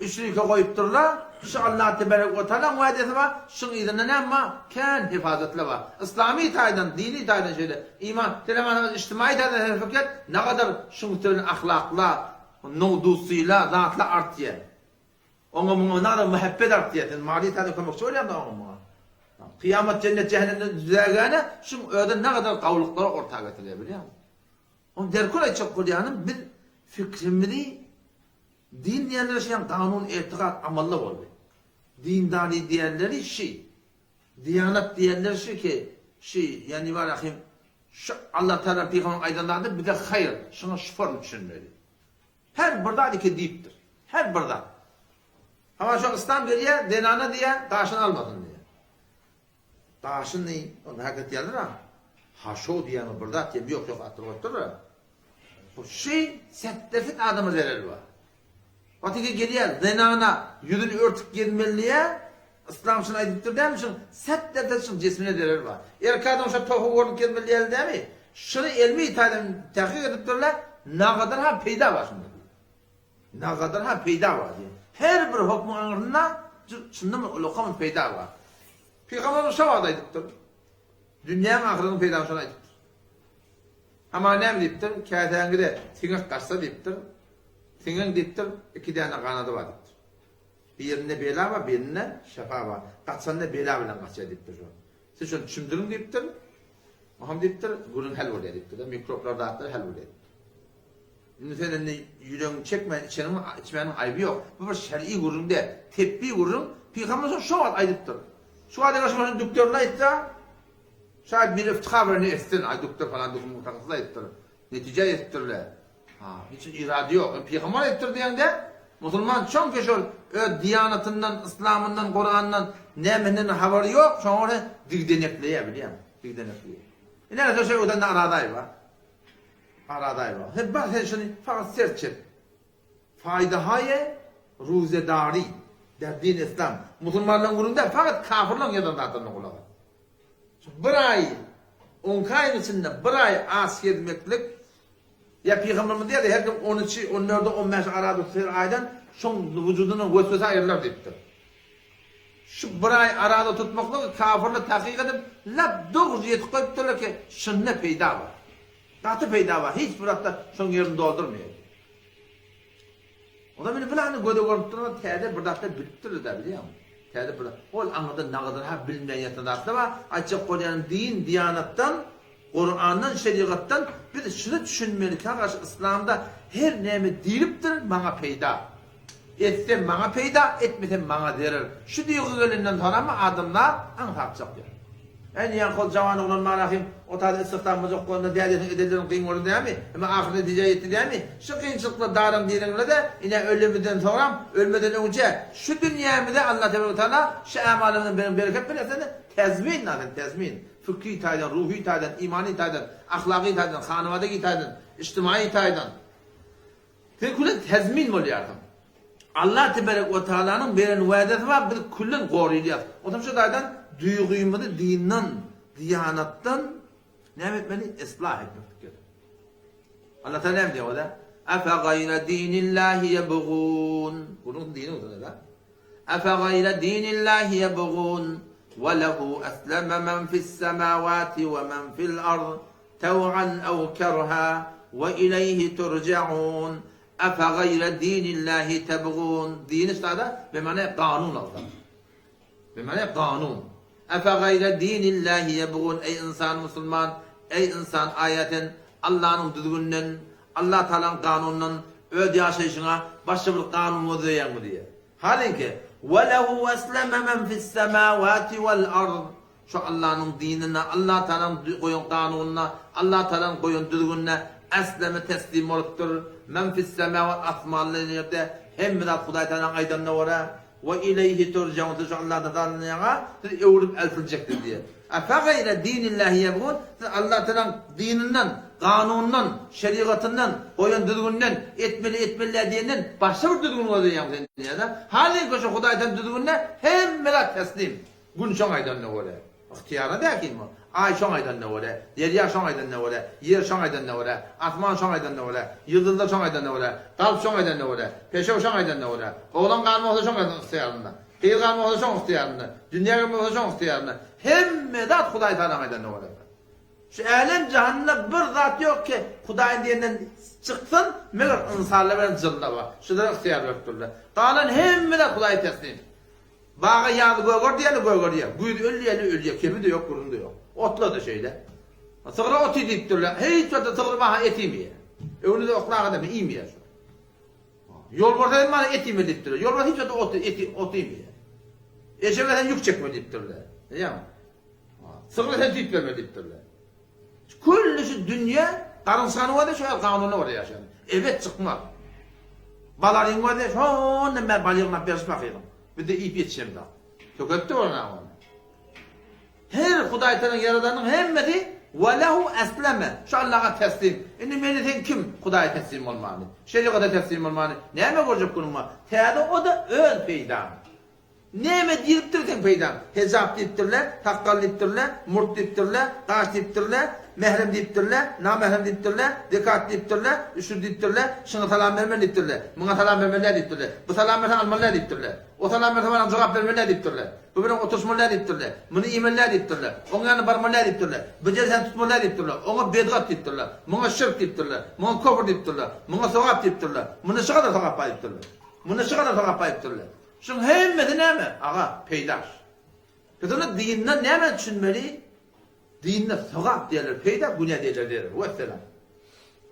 Üçlüke goýupdyrlar. Şu Allah tebarek we taalaň wädesi bar. Şuň yzynda näme bar? Kän hefazatlar bar. Yslamy taýdan, dini taýdan şeýle. Iman, senem ijtimaýy taýdan hereket nagadar şuň üsti bilen ahlaklar, nowdusylar, zatlar artýar. Oňa muňa nagadar muhabbet artýar. Sen maddy taýdan kömekçi bolýaň-da oňa muňa. Kyýamat jennet jähennemden düzägäne şuň özi nagadar gawulyklary orta getirýär bilýäňmi? Ony derkar aýtjak bolýanym biz fikrimizi Din diýenleri şeýan kanun etikat amalla boldy. Dindary diýenleri şi. Diýanat diýenleri şi ki şi ýani bar ahim şu Allah Taala pygamberiň aýdan zady bize haýyr şuňa şu forma düşünmeli. Her bir zat iki diýipdir. Her bir zat. Hawa şo yslam gelýär zenana diýýär daşyny almasyn diýýär. Daşyny ony hak etýärler-a. Haşo diýýäňiz bir zat diýem ýok ýok atdyryp goýupdyrlar. Bu şy setdesit adama zereli bar. Wagtyky gelýär zenana ýüzüni örtüp gezmeli diýýär. Yslam şuny aýdypdyr dämi şuň setdesit şuň jismine zereli bar. Erkek adam şo tohy görnüp gezmeli diýýärler dämi? Şuny elmi taýdan tahkyk edipdirler, nagadar ha peýda bar şunda diýip. Nagadar ha peýda bar diýip. Her bir hokmuň aňyrsynda şunda bir ulaka bir peýda bar. Pygamberimiz şo wagt aýdypdyr. Dünýäň ahyrynyň peýdasyny şony aýdypdyr. Hamana näme diýipdir? Käsäňize siňek gaçsa diýipdir. Siňeň diýipdir, iki däne ganady bar diýipdir. Birinde bela bar, birinde şepa bar. Gaçanda bela bilen gaçýar diýipdir şo. Siz şony çümdüriň diýipdir. Oňam diýipdir, gürrüň hal bolýar diýipdir. Mikroblar zatlar hal bolýar diýipdir. Indi sen indi ýüregiňi çekmän içeniň içmäniň aýby ýok. Bu bir şer'i gürrüň däl. Tepbi gürrüň. Pygamber şo wagt aýdypdyr. Şu wagt eger şony dükderine aýtsa, şaýat bir iftihar bilen etsin, aý dükder falan düküm mutahassys aýdypdyr. Netijä ýetipdirler. Ha, hiç irady ýok. E, pygamber aýdypdyr diýende, musulman çonki şol öz diýanatyndan, yslamyndan, Kurandan nämenden habary ýok, şoňa görä digdenekleýär, bilýäňmi? Digdenekleýär. Ine, şo şey öten naradaý bar. Aradaý bar. Sen bar sen şuny fakat sert çek. Faýdahaýe ruzedari der din islam. Musulmanlaryň gürrüňi däl, fakat kafirlaryň ýazan zatlaryna gulak as. Şu bir aý, on iki aýyň içinde bir aý aç gezmeklik ýa pygamberimiz diýýärdi, her kim on üçi, on dördi, on bäşi ara tutsa her aýdan şoň wujudyndan weswese aýrylar diýipdir. Şu bir aý arada tutmaklygy kafirler takyk edip, lap dogry ýetip goýupdyrlar ki, şunda peýda bar. Gaty peýda bar, hiç bir zatda şoň ýerini doldurmaýar. Onda meni bilany göze görnüp duran täze bir zatlar bilipdirler-dä bilýäňmi? Täze bir ol aňyrda nagadan ha bilmeýän ýatan zatlar bar. Aýtjak bolýanym din, diýanatdan, Kurandan, şerigatdan biz şuny düşünmeli ki, garşy yslamda her näme diýlipdir maňa peýda. Etsem maňa peýda, etmesem maňa zerer. Şu duýgy gelenden soňramy adamlar aňsat çykýar. Äý diýýän hol jawan oglan Malahym o taýda istihdam boljak bolanda dädesiniň edenlerini kyn gördi dämi? Emma ahyr netijä ýetdi dämi? Şu kynçylyklar daran diýeniňde-de ine ölemizden soňram, ölmeden öňçe şu dünýämize Allah tebarek we taala şu ämalymyzdan beren bereket berese-de tezmin lazym, tezmin. Fykhy taýdan, ruhy taýdan, imany taýdan, ahlaky taýdan, hanabadagi taýdan, ijtimaýy taýdan. Sen külen tezmin bolýarsyň. Allah tebarek we taalanyň beren wädesi bar, biz küllen gorylýas. Onsoň şu taýdan duýgymyzy dinden, diýanatdan näme etmeli? Islah etmek gerek. Allah taala näme diýýär oda? Afa gaýra dinillahi ýebgun. Bunuň dini bolsa da. Afa gaýra dinillahi ýebgun we lehu aslama men fis semawati we men fil ard Taw'an aw kerha we ileýhi turja'un Afa gaýra dinillahi tebgun Dini ştada bimana kanun alsa. Bimana kanun. Afa gaýra dinillahi ýebgun Eý ynsan musulman, eý ynsan aýa sen Allanyň düzgüninden, Allah Tagalaň kanunyndan öz ýaşaýşyňa başga bir kanun gözleýäňmi diýýär. Halinki, Ve lehu esleme men fis-semawati vel-ard Şu Allanyň dinine, Allatagalaň goýan kanunyna, Allatagalaň goýan düzgünine esleme teslim bolupdyr. Men fis-semawat asmanda ýerde hemme zat Hudaý Tagalaň aýdanyna görä, we ileýhi turjaun siz şu Allatagalaňa siz öwrüp eltiljekdir diýýär. Efegaýre dinillahi ýebgun siz Allatagalaň dininden, kanunyndan, şerigatyndan, goýan düzgüninden, etmeli etmeli däl diýenden başga bir düzgün gözleýäň sen diýýär-de. Halyňky şu Hudaý Tagalaň düzgünine hemme zat teslim. Gün şoň aýdanyna görä. Ygtyýarly däl kim ol? Aý şoň aýdanyna görä, derýa şoň aýdanyna görä, ýer şoň aýdanyna görä, asman şoň aýdanyna görä, ýyldyzlar şoň aýdanyna görä, galp şoň aýdanyna görä, peşew şoň aýdanyna görä, oglan galma bolsa şoň ygtyýarynda, gyz galma bolsa şoň ygtyýarynda, dünýä gelme bolsa şoň ygtyýarynda. Hemme zat Hudaý Tagalaň aýdanyna görä. Şu älem-jahanda bir zat ýok ki, Hudaýyň diýeninden çyksyn, meger ynsanlar bilen jynlar bar. Şulara ygtyýar berip durlar. Galan hemme zat Hudaýa teslim. Baga ýaz göger diýeli gögerýär, güýz öl diýeli ölýär, kemi-de ýok, gürrüň-de ýok. Otla-da şeýle. Sygra ot iý diýip durlar. Hiç wagtda sygyr maha et iýmeýär. Öwrüde oklaga deme iýmeýär şo. Ýolbarsa hem maňa et iýme diýip durlar. Ýolbars hiç wagtda ot, et, ot iýmeýär. Eşege sen ýük çekme diýip durlar. Bilýäňmi? Sygra sen süýt berme diýip durlar. Külli şu dünýä garynçganyň özi şo ýaly kanuna görä ýaşaýar. Ebet çykmaz. Balaryň özi şondan bäri bal ýygnap berişip bakyryň. Bizde iýip ýetişemzok. Tökepdir ol ony. Her Hudaý Tagalaň ýaradanynyň hemmesi we lehu esleme. Şu Allaha teslim. Indi meni sen kim Hudaýa teslim bolmany? Şerigata teslim bolmany? Näme görjek günüň bar? Täze o-da öz peýdaň. Näme diýlipdir seň peýdaň? Hejap diýipdirler, sakgal diýipdirler, murt diýipdirler, gaş diýipdirler, mährem diýipdirler, namährem diýipdirler, zekat diýipdirler, üşür diýipdirler, şuňa salam bermeli diýipdirler, muňa salam bermeli däl diýipdirler, bu salam berse almaly däl diýipdirler, o salam berse bana jogap bermeli däl diýipdirler, bu bilen oturyşmaly däl diýipdirler, muny iýmeli däl diýipdirler, oň ýanyna barmaly däl diýipdirler, bu jelsäni tutmaly däl diýipdirler, oňa bedgat diýipdirler, muňa şirk diýipdirler, muňa kofr diýipdirler, muňa sogap diýipdirler, munda şu gadar sogap bar diýipdirler, munda şu gadar sogap bar diýipdirler. Şuň hemmesi näme, aga, peýdaş. Biz onda dinden näme düşünmeli? Dinde sogap diýerler, peýda, günä diýerler zerer. Wesselam.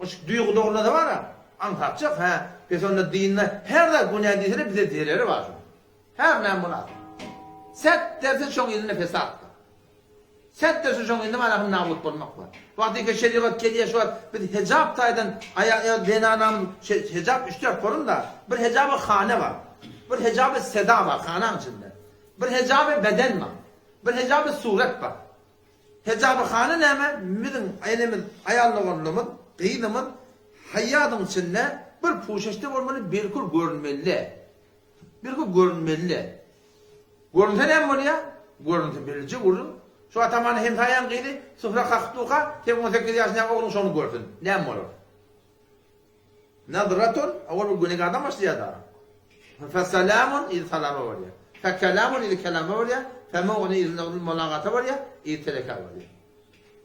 O şu duýgy dogrulasa bar-a, aňsatjak, hä? Pes onda dinde her zat günä diýseler bize zereri bar şoň. Her näme bolasa. Set derse şoň elinde fesatdyr. Set derse şoň elinde bar nabut bolmak bar. Wagtyka şerigat gelýär şu wagt biz hejap taýdan aýal zenanamyz hejap üç-dört forumda bir hejaby hane bar. Bir hejaby seda bar hanaň içinde. Bir hejaby beden bar. Bir hejaby suret bar. Hejaby hane näme? Biziň enemiz, aýal doganlarymyz, gyzymyz haýadyň içinde bir puşeşde bolmaly, belkul görünmeli. Belkul görünmeli. Görünse näme bolýar? Görünse belije gürrüň. Şu atamany hemsaýaň gyzy sufra kakyp durka, seň 18 ýaşyndaky ogluň şony görsün. Näme bolar? Nazratun, owal bir göni adam başlaýar da. Feselamun yzy salama bolýar. Fekelamun yzy kelama bolýar. Femugny yzy mulagata bolýar, yzy telekä bolýar.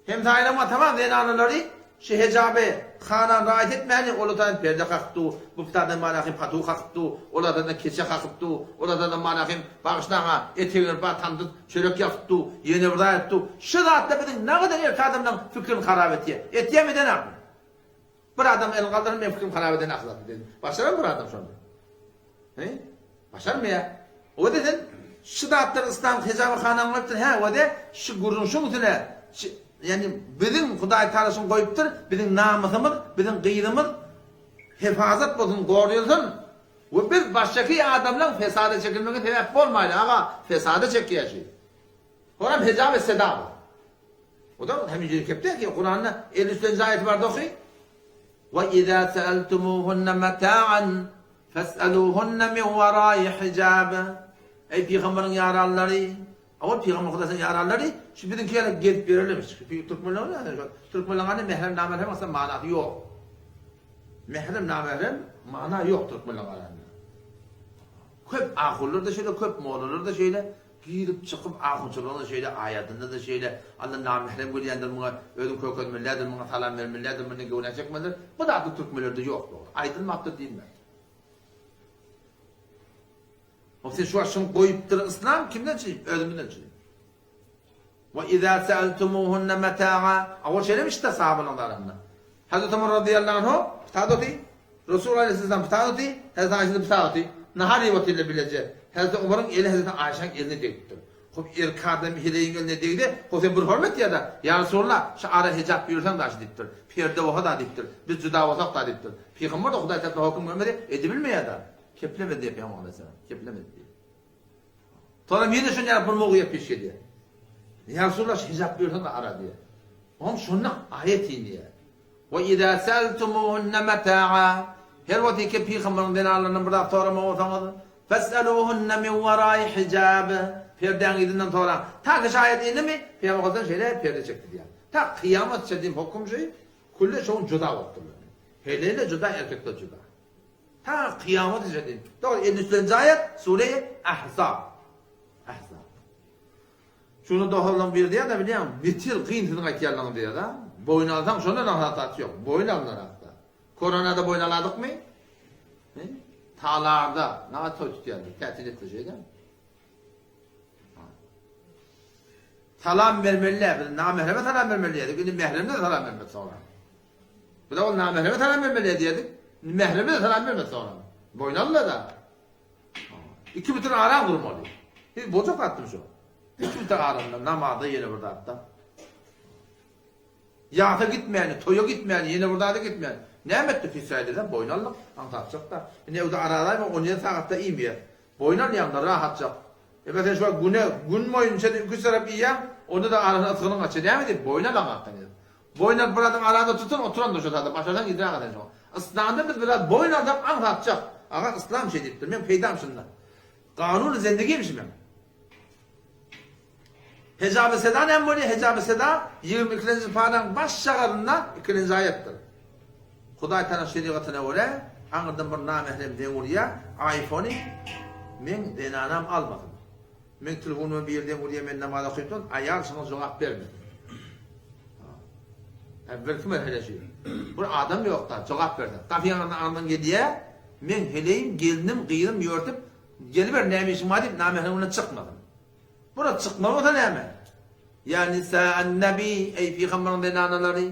Hemsaýalaryň atamam zenanalary şu hejaby hana raýat etmäni ol otadan perde kakypdy, bu pitadan manahym patu kakypdy, ol otadan keçe kakypdy, ol otadan manahym bagyşlaňa etegini bar tamdyr çörek ýapypdy, ýene bir zat edipdi. Şu zatlar biziň nagadan erkek adamlaryň fikrini harap etýär. Etýärmi edenakmy? Bir adam elini galdyrsyn meň fikrim harap eden ahlakly diýsin. Başararmy bir adam şony? He? Başarmaýar. Oda sen. Şu zatlar yslam hijaby kanun goýupdyr, hä, we-de şu gürrüň şuň üstüne, ýagny biziň Hudaý Tagala şuny goýupdyr, biziň namysymyz, biziň gyzymyz hefazat bolsun, goralsyn we biz başgaky adamlaň fesada çekilmegine sebäp bolmaýly, aga, fesada çekýär şu. Oram hijab seda bu. O da hem ýüzüni kepde ki Kuranda 53-nji aýaty bardy oky. Wa iza sa'altumuhunna mata'an fas'aluhunna min wara'i hijab. Ey pygamberiň ýaranlary, owal pygamber Hudaýyň ýaranlary şu biziňki ýaly gezip ýörerlermiş. Türkmenler türkmenleriň hany mährem namährem asla manasy ýok. Mährem namährem mana ýok türkmenleriň arasynda. Köp ahunlar-da şeýle, köp mollalar-da şeýle. Girip çykyp ahunçylygynda şeýle aýadynda-da şeýle Alla namährem görýändir muňa özüň kökezmelidir muňa salam bermelidir mundan göwne çekmelidir bu zatlar türkmenlerde ýok dogry aýdylmapdyr diýilmez. Hop sen şu wagt şuny goýupdyr yslam kimden çynyp özümizden çynyp. Ve izâ seeltumuhunne metâ'a A ol şeýlemişdi sahabalaryň arasynda. Hazreti Omar razyýallahu anhu pytady oty, Resul aleyhisselam pytady oty, Hazreti Aýşe de pytady oty. Nahar iýip otyrlar bileje. Hazreti Omaryň eli Hazreti Aýşäň eline degipdir. Hop erkek adam heleýiň eline degdi, hop sen bir hormat ýa-da, Ýa Resulallah, şu ara hijap buýursaň daşy diýipdir. Perde bolsa-da diýipdir. Biz juda bolsak-da diýipdir. Pygamber-de Hudaý tarapyndan höküm görmedi, edibilmeýär-de. Keplemedi diýip Pygamber aleyhisselam. Keplemedi diýip. Soňam ýene şony ýaly bir mowzuga peş gelýär. Ýa Resulallah şu hijap buýursaň-da ara diýýär. Oňam şonda aýat inýär. We izâ seeltumuhunne metâ'a Her wagt ki pygamberiň zenanlaryndan bir zat soramak bolsaňyz, fes'elûhunne min werâi hijâb Perdäň yzyndan soraň. Ta ki şu aýat indimi, Pygamber Hudaý şeýle perde çekdi diýýär. Ta kyýamat çenli hokum şu, külle şoň juda bolupdyrlar. Heleýler juda, erkekler juda. Ta kyýamat çenli. Dogry 53-nji aýat sure Ahzab. Ahzab. Şuny dohorlaň biri diýýär-de bilýäňmi, beter kyn siziň aýtýanlaryňyz diýýär-de. Boýun alsaň şondan aňsat zat ýok. Boýun alnar hakda. Koronada boýun aladykmy? He? Talarda, nagat toý tutýarlar, tätil etdi şeýle. Salam bermeli, biz namähreme salam bermeli diýdik, indi mähremde salam bermeli soňra. Biz ol namähreme salam bermeli diýdik, indi mähreme salam bermeli soňra. Boýun aldylar-da. Iki bitin aram durmaly. Biz boljak zatdyr şu. Iki bitin aramda namazda ýene bir zatda. Ýasa gitmäni, toýa gitmäni, ýene bir zada gitmäni. Näme etdi Fisraýyl boýun aldyk, aňsatjak-da. Indi öwde aralaýma 17 sagatda iýmeýär. Boýun alýaňda rahatjak. E sen şu güne, gün boýunça iki tarap iýýäň, onda da arasyna ysgynyň gaçýar. Näme diýip boýun alaň hakdan. Boýun alyp birazyň arada tutun oturandyr şo zada başarsaň ýediräge sen şoňa. Yslamda biz biraz boýun alsak aňsatjak. Aga yslam şeý diýipdir meň peýdam şunda. Kanuny zendigim şu meň. Hejaby seda näme bolýar? Hejaby seda 22-nji paraň baş şagarynda ikilenji aýatdyr. Hudaý Tagala şerigatyna görä aňyrdan bir namährem zeň urýar, iPhone-y meň zenanam almasyn. Meň telefonyma biri zeň urýar men namaz okyp durun, aýal şoňa jogap bermesin. Hä birki mesele şu. Bir adam ýokda jogap bersin. Gapy ýanynda aňyrdan gelýär, meň heleýim, gelnim, gyzym ýörtüp, geliber näme işiň bar diýip namährem bilen çykmasyn. Bura çykma bolsa näme? Ýa nisa'an-nabi, eý pygamberiň zenanalary,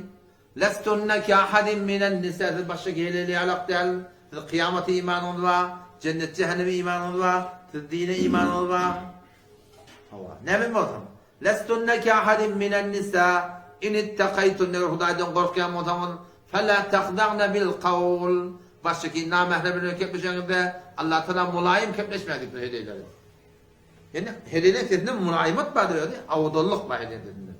Lestunne ke ahadin minen nisa siz başga heleýli ýalak däl, siz kyýamata imanyňyz bar, jennet jähenneme imanyňyz bar, siz dine imanyňyz bar. Hawa, näme bolsun? Lestunne ke ahadin minen nisa in ittakaýtun eger Hudaýdan gorkýan bolsaňyz, fela tahdagna bil kawl başga namährem bilen kepleşeňizde Allah Taala mulaýym kepleşmäň diýipdir heleýlere. Ýöne heleýleň sesinde mulaýymat bardyr özi, owadanlyk bar heleýleň sesinde.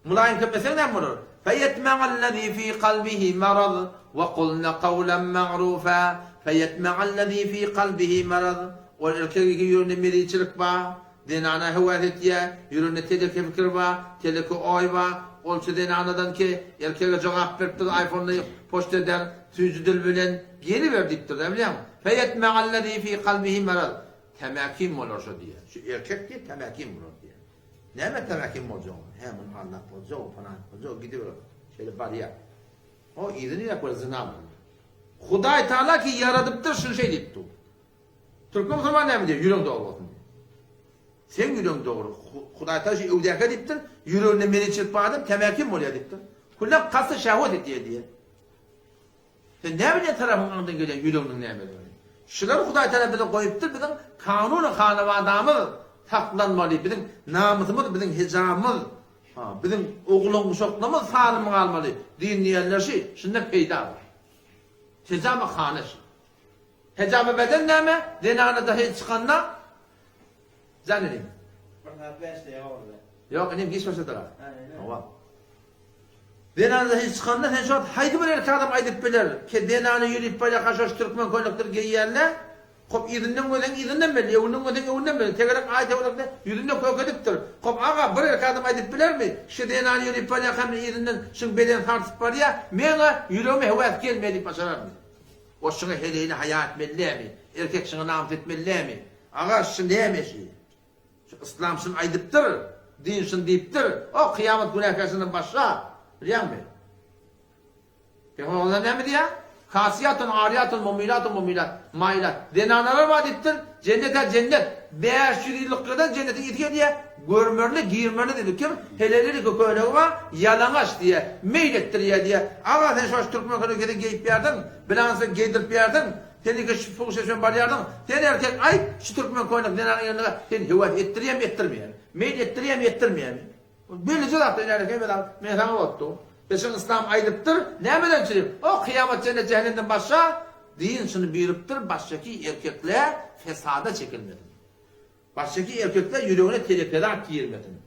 Mulaýym kepleseň näme bolar? Feýetme'allezî fî kalbihi maraz we kulne kawlen ma'rufa Feýetme'allezî fî kalbihi maraz Ol erkegi ýüreginde mezitçilik bar, zenana höwes etýär, ýüreginde teleke pikir bar, teleke oý bar, ol şu zenanadan ki erkege jogap beripdir iPhone-da poçta eder, süýji dil bilen geliber diýipdir-dä bilýäňmi? Feýetme'allezî fî kalbihi maraz Tämäkim bolar şo diýýär. Şu erkek diýýär, tämäkim bolar diýýär. Näme tämäkim boljak? Hä, muny aldap boljak, falan boljak, gidiber. Şeýle barýar. O yzyny ýa bir zyna boldy. Hudaý Taala ki ýaradypdyr, şuny şeý diýip dur. Türkmen musulman näme diýýär? Ýüregiň dogry bolsun diýýär. Seň ýüregiň dogry. Hudaý Taala şu öwdäkä diýipdir, ýüreginde meniçilik bar adam tämäkim bolýar diýipdir. Kullak kasy şahwet etýär diýýär. Sen näme diýen tarapyň aňdan gelýän ýüreginiň nämedigini? Şulary Hudaý Tagala bize goýupdyr, biziň kanuny hanabadamyz saklanmaly, biziň namysymyz, biziň hijabymyz, biziň oglan-uşaklarymyz salym galmaly din diýenler şi, şunda peýda bar. Hijab-y hana şi. Hijab-y beden näme? Zenana dahy çykanda jan inim. Bir saat bäş deýe boldy. Ýok inim giç başladylar. Hawa. Zenana dahy çykanda sen şo wagt haýsy bir erkek adam aýdyp biler ki zenana ýörip barýarka şo türkmen köýnekleri geýýänle kop yzyndan görseň yzyndan belli öňünden görseň öňünden belli tegelek aý tegelekde ýüzünde kök edipdir kop aga bir erkek adam aýdyp bilermi şu zenana ýörip barýarka men yzyndan şuň bedeni sarsyp barýa meňa ýüregime höwes gelmeýär diýip başararmy. O şuňa heleýini haýa etmeli dämi? Erkek şuňa namys etmeli dämi? Aga şu näme şi? Şu yslam şuny aýdypdyr, din şuny diýipdir. O kyýamat günäkär şundan başga. Bilýäňmi? Pygamber Allah näme diýýär? Kasiýatun ariýatun mumilatun mumilat maýlat. Zenanalar bar diýipdir. Jennet-ä jennet. 500 ýyllyklardan jennetiň ysy gelýär. Görmerli, girmerli diýdi. Kim? Helelili köýnegi bar, ýalaňaç diýýär. Meýil etdirýär diýýär. Aga sen şoş türkmen köýnegi geýip ýärdiň, bilansy geýdirip ýärdiň. Sen iki şu fuhşa şön barýardyň. Sen erkek aýt, şu türkmen köýnek zenanyň ýerine sen höwes etdirýämi, etdirmeýämi? Meýil etdirýämi, etdirmeýämi? Bellije zat ýa hemme zat men saňa otdu. Peşin yslam aýdypdyr, nämeden çyryp? O kyýamat jennet jähennemden başga din şuny buýrupdyr, başgaki erkekler fesada çekilmesin. Başgaki erkekler ýüregine teleke zat girmesin.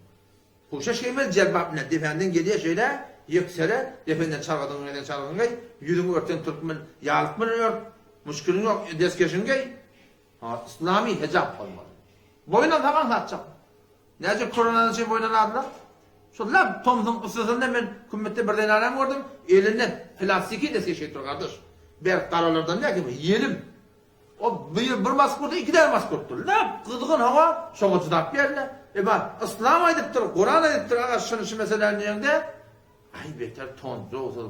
Puşeş geýmeli jelbap bilen depänden gelýär şeýle ýeksere dependen çargadygyňy geýseň çargadygyňy geý, ýüzüňi örtseň türkmen ýalyk bilen ört, muşkiliň ýok deskeşiňi geý. Ha, yslamy hejap bolmaly. Boýun alsaň aňsatjak. Näçe koronadan çyn boýun aladylar? Şol lap tomsuň yssysynda men kümmetde bir zenanam gördüm, elinde plastiki deskeş geýip dur gardaş. Berk garalardan däl ki, ýelim. O bir, bir mask bolsa iki däne mask bolupdyr. Lap gyzgyn howa şoňa çydap geldi. Emma yslam aýdypdyr, Kuran aýdypdyr, aga şuny şu meseläni diýeňde, aý beter tonjawsyz,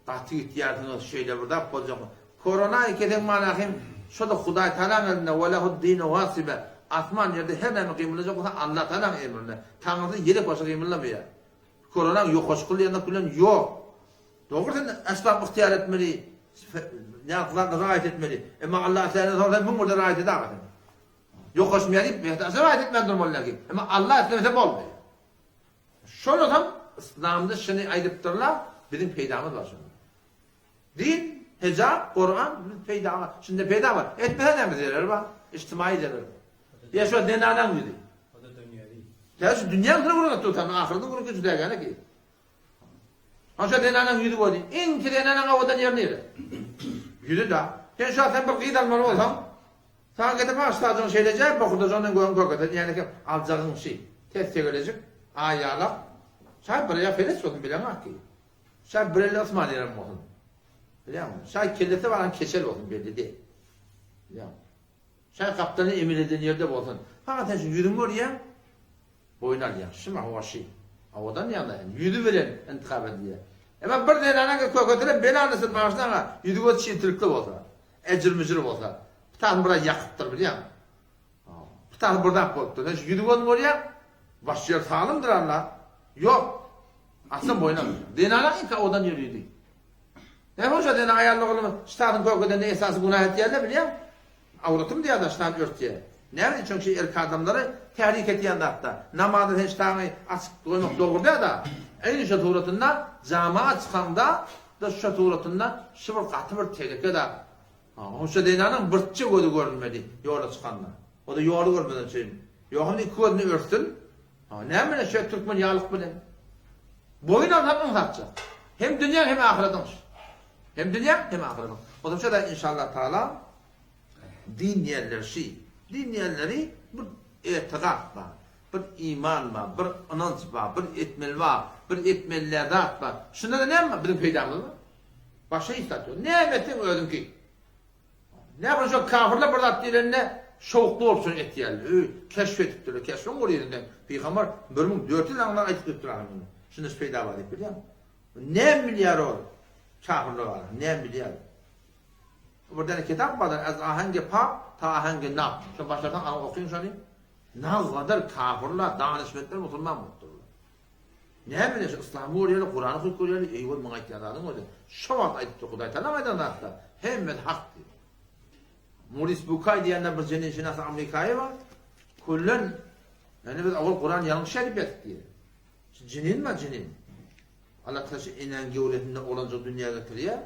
gaty gitýärsiňiz, şeýle bir zat boljak. Korona keseň manasy şo-da Hudaý Tagalaň elinde, we lehud-dinu wasibe. Asman ýerde her näme gymyldajak bolsa Allah Tagalaň emrinde. Taňrysy ýelek başy gymyldamaýar. Koronaň ýokaş kylýanlyk bilen ýok. Dogry sen esbap ygtyýar etmeli, näsazlyga raýat etmeli. Emma Allah isländen soň sen 1001 de raýat et aga sen. Ýokaşmaýar diýip, mähtäçler raýat etmän durmaly näki. Emma Allah islemese bolmaýar. Şonda hem Yslamda şuny aýdypdyrlar, biziň peýdamyz bar şunda. Din, hijab, Kuran biz peýda, şunda peýda bar. Etmese näme zerer bar? Ijtimai zerer bar. Ýa şu zenanaň ýüzi. O da dünýewi. Ýa şu dünýäň seni gurap tutan, ahyryň gurap juda ki. Haşa zenanaň ýüzi boldy. Iň ki zenanaň owadan ýeri nire? Ýüzi da. Sen şu sen bir gyz almaly bolsaň, saňa getirip ha ştajyň şeýleje, bokurdajagyňdan gögüň kökese, ýäni ki aljagyň şi. Ters tegelejik, aýalak. Şaý bir ýa feleç bolsun bileňok ki. Şaý bir elle ysman ýerem bolsun. Bilýäňmi? Şaý kellesi baran keçel bolsun belli däl. Bilýäňmi? Şaý gapdalyny emel eden ýerde bolsun. Saňa sen şu ýüzüňi görýäň, Boýun alýar. Şy hawa şy. Owadan ýagdaý. Ýüzi bilen intihap edilýär. Emma bir zenana kökesine belanysyn bagyşlaň-a, ýüzi gözi çiltirikli bolsa, ejir-müjür bolsa, pitasyny biraz ýakypdyr bilýäňmi? Pitasy bir zat bolupdyr. Sen şu ýüzi gözüni görýäň, baş ýeri salymdyr alla. Ýok. Aslan boýun alýar. Zenana iň owadan ýeri ýüzi. Näme bolsa zenan aýallar oglum ştatyň kökedende esasy günah etýärler bilýäň? Awratym diýýärler ştan örtýär. Näme üçin çünki erkek adamlary tärik etýän zatda. Namazda sen ştaňy açyk goýmak dogry däl-de. Eýni şo suratynda jama çykaňda da şo suratynda şu bir gaty bir teleke zat. Şo zenanyň birçe gözi görünmeli ýola çykanda. O-da ýoly görmeden üçin. Ýogsam iki gözüni örtsün. Näme bilen şo türkmen ýaglyk bilen. Boýun alsaň ynsapça. Hem dünýäň hem ahyradyň. Hem dünýäň hem ahyradyň. Goşmaça da inşallah taala din diýenleri şi. Din diýenleri bir etigat bar, bir iman bar, bir ynanç bar, bir etmeli bar, bir etmeli däl zat bar. Şunda da näme bar? Biziň peýdamyz bar. Başga hiç zat ýok. Näme etseň özüňki. Näme şo kafirler bir zat diýlende şowukly bolup şony etýärler. Öý, keşf edipdirler. Keşfiň gol ýerinden pygamber 1400 ýyl aňyrdan aýdyp gidipdir ahyryn muny. Şunda şu peýda bar diýip bilýäňmi? Näme bilýär ol kafirler bar. Näme bilýär? Bir däne kitap bardyr, Az ahange pap ta ahange nap. Şo başlasaň alyň okyň şony. Nagadar kafirler, danyşmentler musulman bolupdyrlar. Näme bilen şu yslamy görýärler, Kurany okyp görýärler, eý ol muň aýtýan zadyň özi. Şo wagt aýdypdyr Hudaý Tagalaň aýdan zatlar hemmesi hak diýip. Moris Bukaý diýende bir jeninşinas Amerikaýy bar. Küllen ýani biz owal Kuran ýalňyş edip ýatyp diýýär. Şu jinin bar jinin. Allah Taala şu enäň göwresinde oglanjygy dünýä getirýär.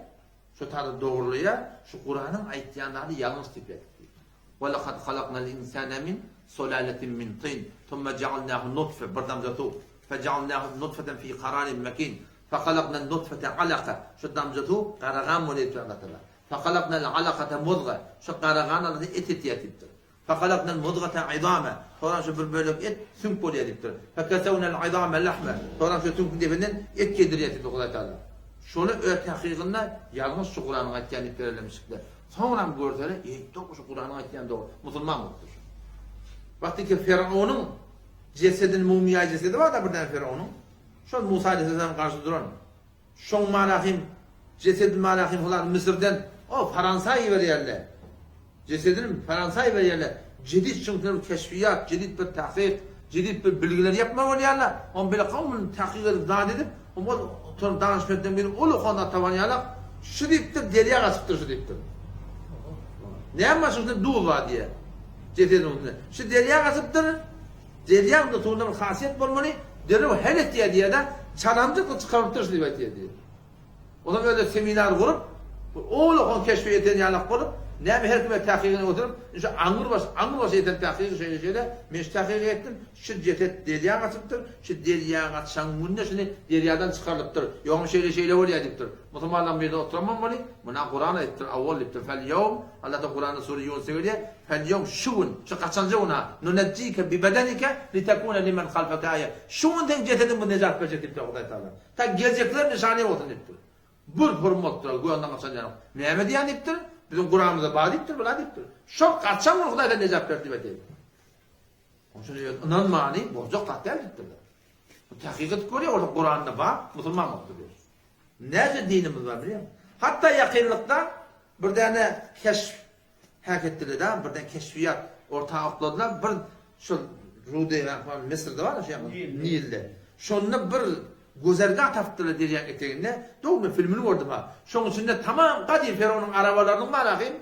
Şu taýda dogrulaýar. Şu Kuranyň aýtýan zady ýalňyş diýip ýatyp diýýär. Ve lekad halaknal insane min sulaletin min tin, thumma ja'alnahu nutfe, bir damja suw, fe ja'alnahu nutfeten fi kararin mekin, fe halaknal nutfete alaka, şu damja suw gara gan bolýar diýipdir Allah Taala. Fe halaknal alakate muzga, şu gara gan Allah et etýär diýipdir. Fe halaknal muzgate izame, soňra şu bir bölek et süňk bolýar diýipdir. Fe kesewnel izame lahme, soňra şu süňküň depinden et gedirýär diýipdir Hudaý Taala. Şony öz tahkygynda ýalňyş şu Kuranyň aýtýan diýip bererlemişikler. Soňram görsele, eý, dogry şu Kuranyň aýtýany dogry, musulman bolupdyr şu. Wagty ki Firaonyň jesedini mumyýa jesedi bar-da bir däne Firaonyň. Şol Musa aleyhisselam garşy duran. Şoň malahym jesedini malahym hulan Müsürden o Faransa iberýärler. Jesedini Faransa iberýärler. Jedid çünki bir keşfiýat, jedid bir tahkyk, jedid bir bilgiler ýapma bolýarlar. On bile kawmyny tahkyk edip zat edip, ol oturan danyşmentden biri uly hona taban ýalak, şu diýipdir, derýa gaçypdyr şu diýipdir. Näme bar şunda duz bar diýýär. Jesediň üstünde. Şu derýa gaçypdyr. Derýaň da suwunda bir hasiýet bolmaly, derrew hel etýär diýýär-de, çalamjyk çykarypdyr şu diýip aýtýar diýýär. Onam özi seminar gurup, uly keşfe ýeten ýalak bolup, näme her kime tahkygyny oturyp, şu aňrybaş, aňrybaşa ýeten tahkygy şeýle şeýle, men şu tahkygy etdim, şu jeset derýa gaçypdyr, şu derýa gaçan günde şuny derýadan çykarylypdyr, ýogam şeýle şeýle bolýar diýipdir. Musulmanlaryň birine oturanman boly, muna Kuran aýdypdyr, awwal diýipdir, fel ýewm, Allah Taala Kuranda sure Ýunusda gelýär, fel ýewm şu gün, şu gaçanja gün ha, nunejjike bi bedenike litekune limen halfeke aýe, şu gün seň jesediň biz nejat berjek diýipdir Hudaý Taala. Ta geljekler nyşany bolsun diýipdir. Bir hormatdyr, gönden gaçan ýaly. Näme diýýän diýipdir? Biziň Kuranymyzda bar diýipdir, bula diýipdir. Şol gaçan gün Hudaý sen nejat berdi diýip aýdýar. Onuň üçin ynanmany boljak zat däl diýipdirler. Bu tahkyk edip görýär, ol Kuranda bar, musulman bolupdyr diýip. Näce dinimiz bar bilýäňmi? Hatda ýakynlykda bir däne keşf häk etdiler da, birden keşfiýat orta okladylar, bir şol Rudy Müsürde bar şu ýaňy Nilde. Şonda bir gözergah tapypdyrlar derýaň eteginde. Dogry men filmini gördüm ha. Şoň içinde tamam gadym Feronyň arabalarynyň bar ahym.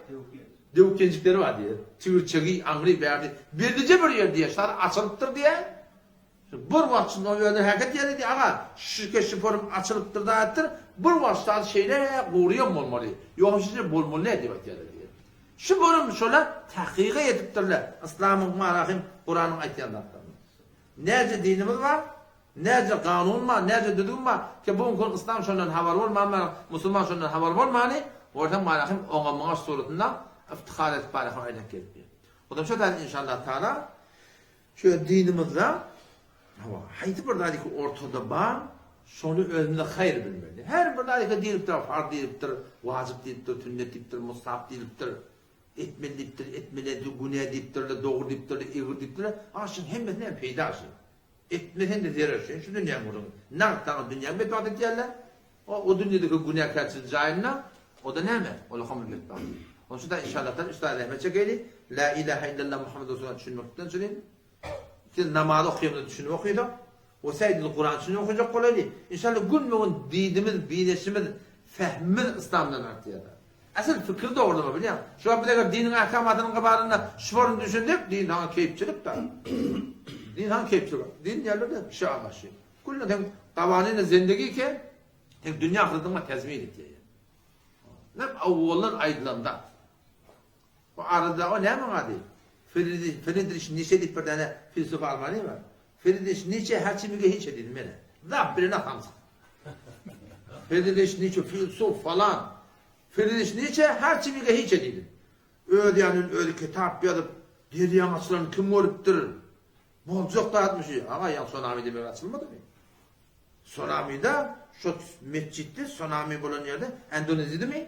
Döwük ýenjikleri bar diýýär. Tigirçegi aňry bärde bellije bir ýer diýýär. Şar açylypdyr diýýär. Bir wagt şunda özüne häket ýeri diýýär. Aga, şu şu forum açylypdyr da aýtdyr. Bir wagt şar şeýle guryam bolmaly. Ýogsa şeýle bolmaly nädip diýip aýtýarlar diýýär. Şu forum şola tahkyga ýetipdirler. Yslamyň marahym Kuranyň aýtýan zatlaryny. Näce dinimiz bar? Näce kanun bar, näce düzgün bar ki bu gün yslam şondan habar bolman bar, musulman şondan habar bolmany, bolsa marahym oňa muňa suratynda iftihar edip barahym aýlanyp gelip ýör. Ondan şo zat inşallah taala şu dinimizde hawa haýsy bir zat ki ortada bar, şony özümize haýyr bilmeli. Her bir zat ki diýilipdir, farz diýilipdir, wajyp diýilipdir, sünnet diýipdir, mustahap diýilipdir, etmeli diýipdir, etmeli, günä diýipdirler, dogry diýipdirler, egri diýipdirler. A şuň hemmesinden peýda şu. Etmeseň-de zerer sen şu dünýäň gürrüňi. Nagt saňa dünýäň betbagt etýärler. O, o dünýedeki günäkärçilik jaýynda, o-da näme? Ol hamyl betbagt. Onuň üçin-de inşallahdan üç sany zähmet çekeýli. La ilahe illallah Muhammed Resulullah düşünmekden çürin. Siz namaz okaýamyzda düşünip okaýsak, we säýdil Kuran düşünip okajak bolaýly. Inşallah günbe-gün dinimiz, bineşimiz, fehmimiz yslamdan artýar. Asyl pikir dogrudymy bilýäň. Şu wagt biz eger diniň ahkamatynyň gybalynda şu boruny düşünsek, din saňa keýpçilik da. Din saňa keýpçilik. Din diýerler-de kişi agaşy. Külli sen gawanini zendegi ke, sen dünýä ahyretyňa tezmin etýär. Näme awwaldan aýdylan zat. Bu arada o näme ady? Friedrich, Friedrich Nietzsche diýip bir däne filsof almany bar. Friedrich Nietzsche her çimige hiç diýdi mene. Zap bilen atamsyk. Friedrich Nietzsche filsof falan. Friedrich Nietzsche her çimige hiç diýdi. Öz ýanyn özi kitap ýazyp, derýaň açylanyny kim görüpdir? Boljak zatmy şu? Aga, ýaň tsunami diýmek açylmadymy? Tsunamida şu metjitde tsunami bolan ýerde Endoneziýadamy?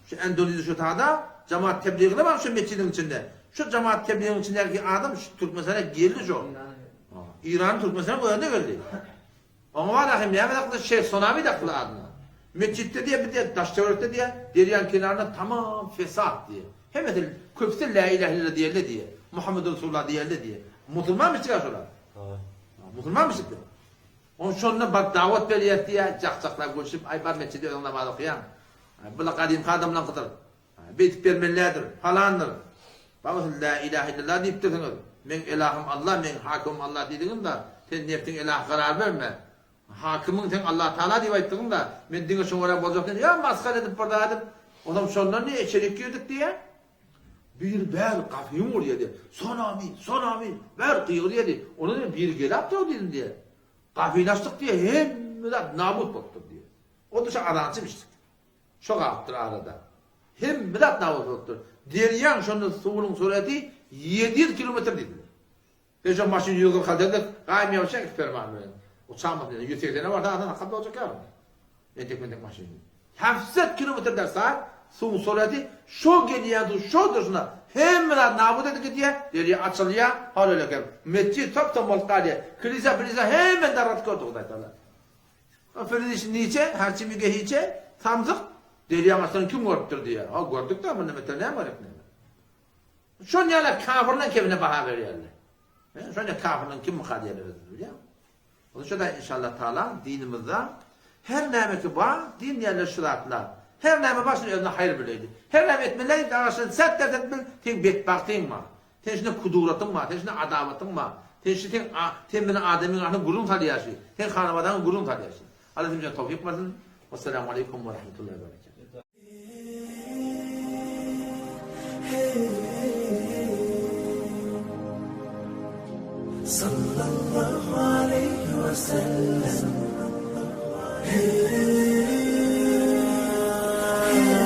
Şu Endoneziýa şu tada jamaat tebliğine bar şu metjidiň içinde. Şu jamaat tebliğiniň içindäki adam şu Türkmenistana geldi şu. İran Türkmenistana özüne geldi. Oňa bar ahim näme dakyldy şeýh Tsunami dakyldy adyna. Metjitde diýe bir diýe daş töwerekde diýe derýaň kenarynda tamam fesat diýe. Hemmesi köpüsi la ilahe illallah diýerler diýe. Muhammed Resulullah diýerler diýe. Musulmanmyş diýe şolar. Musulmanmyş diýe. On şonda bak dawat berýär diýe jak-jaklap gülşüp aý bar metjide özüň namaz okaýaň. Bula gadymky adamlaňkydyr. Beýdip bermelidir, palandyr. Baba siz lä ilähe illallah diýipdirsiňiz. Meň elahym Allah, meň hakymym Allah diýdiňiz-de, sen nebsiň elahy karar berme. Hakymyň sen Allah Taala diýip aýtdygyň-da, men diňe şoňa görä boljak diýen, ýa masgara edip bir zat edip, onsoň şondan diýe içerik girdik diýýä. Biri bäri gapyny urýar diýýä. Sonamy, sonamy, bäri gygyrýar diýýä. Ondan diýýä biri gelapdyr diýdim diýýä. Gapyny açdyk diýýä, hemme zat nabut bolupdyr diýýä. O-da şo azançy mişdik. Şo galypdyr arada. Hemme zat nabut bolupdyr. Derýaň şonda suwunyň sureti 700 kilometr diýdiler. Sen şo maşyn 140 alsaň-da gaýym ýabyşýaň iki perman bilen. Uçamaz diýdi. 180-e barsa adam hakykat boljak ýaly. Entek-mentek maşyn. Hafsat kilometr der saat suwuň sureti şo gelýän suw şo durşuna hemme zat nabut edip gidýär, derýa açylýar, hal ölekem. Metjit top-tom bolup galýar. Kilise-pilise hemme dargatyp gördi Hudaý Taala. Filiz niçe, herçi müge hiçe, samsyk, derýaň astyny kim görüpdir diýýär. Ha, gördük-dä, mundan beter näme gerek näme? Şon ýaly kafirleň kemine baha berýärler. Şon ýaly kafirleň kim myka diýýärler özüni, bilýäňmi? Onuň üçin-de inşallah taala dinimizde her näme ki bar, din diýenler şu zatlar. Her näme bar, şuny özüne haýyr bileýli. Her näme etmeli, dagaşyny sert dert etmeli, seň betbagtyň bar. Sen şunda kuduratyň bar, sen şunda adawatyň bar. Sen şu sen sen bilen adamyň arasynda gürrüň salýarşy. Sen hanabadaňa gürrüň salýarşy. Allah hemmämize towfyk bersin. Wessalamu aleýkum we rahmetullahi we berekatuh. Sallallahu aleýhi we sellem.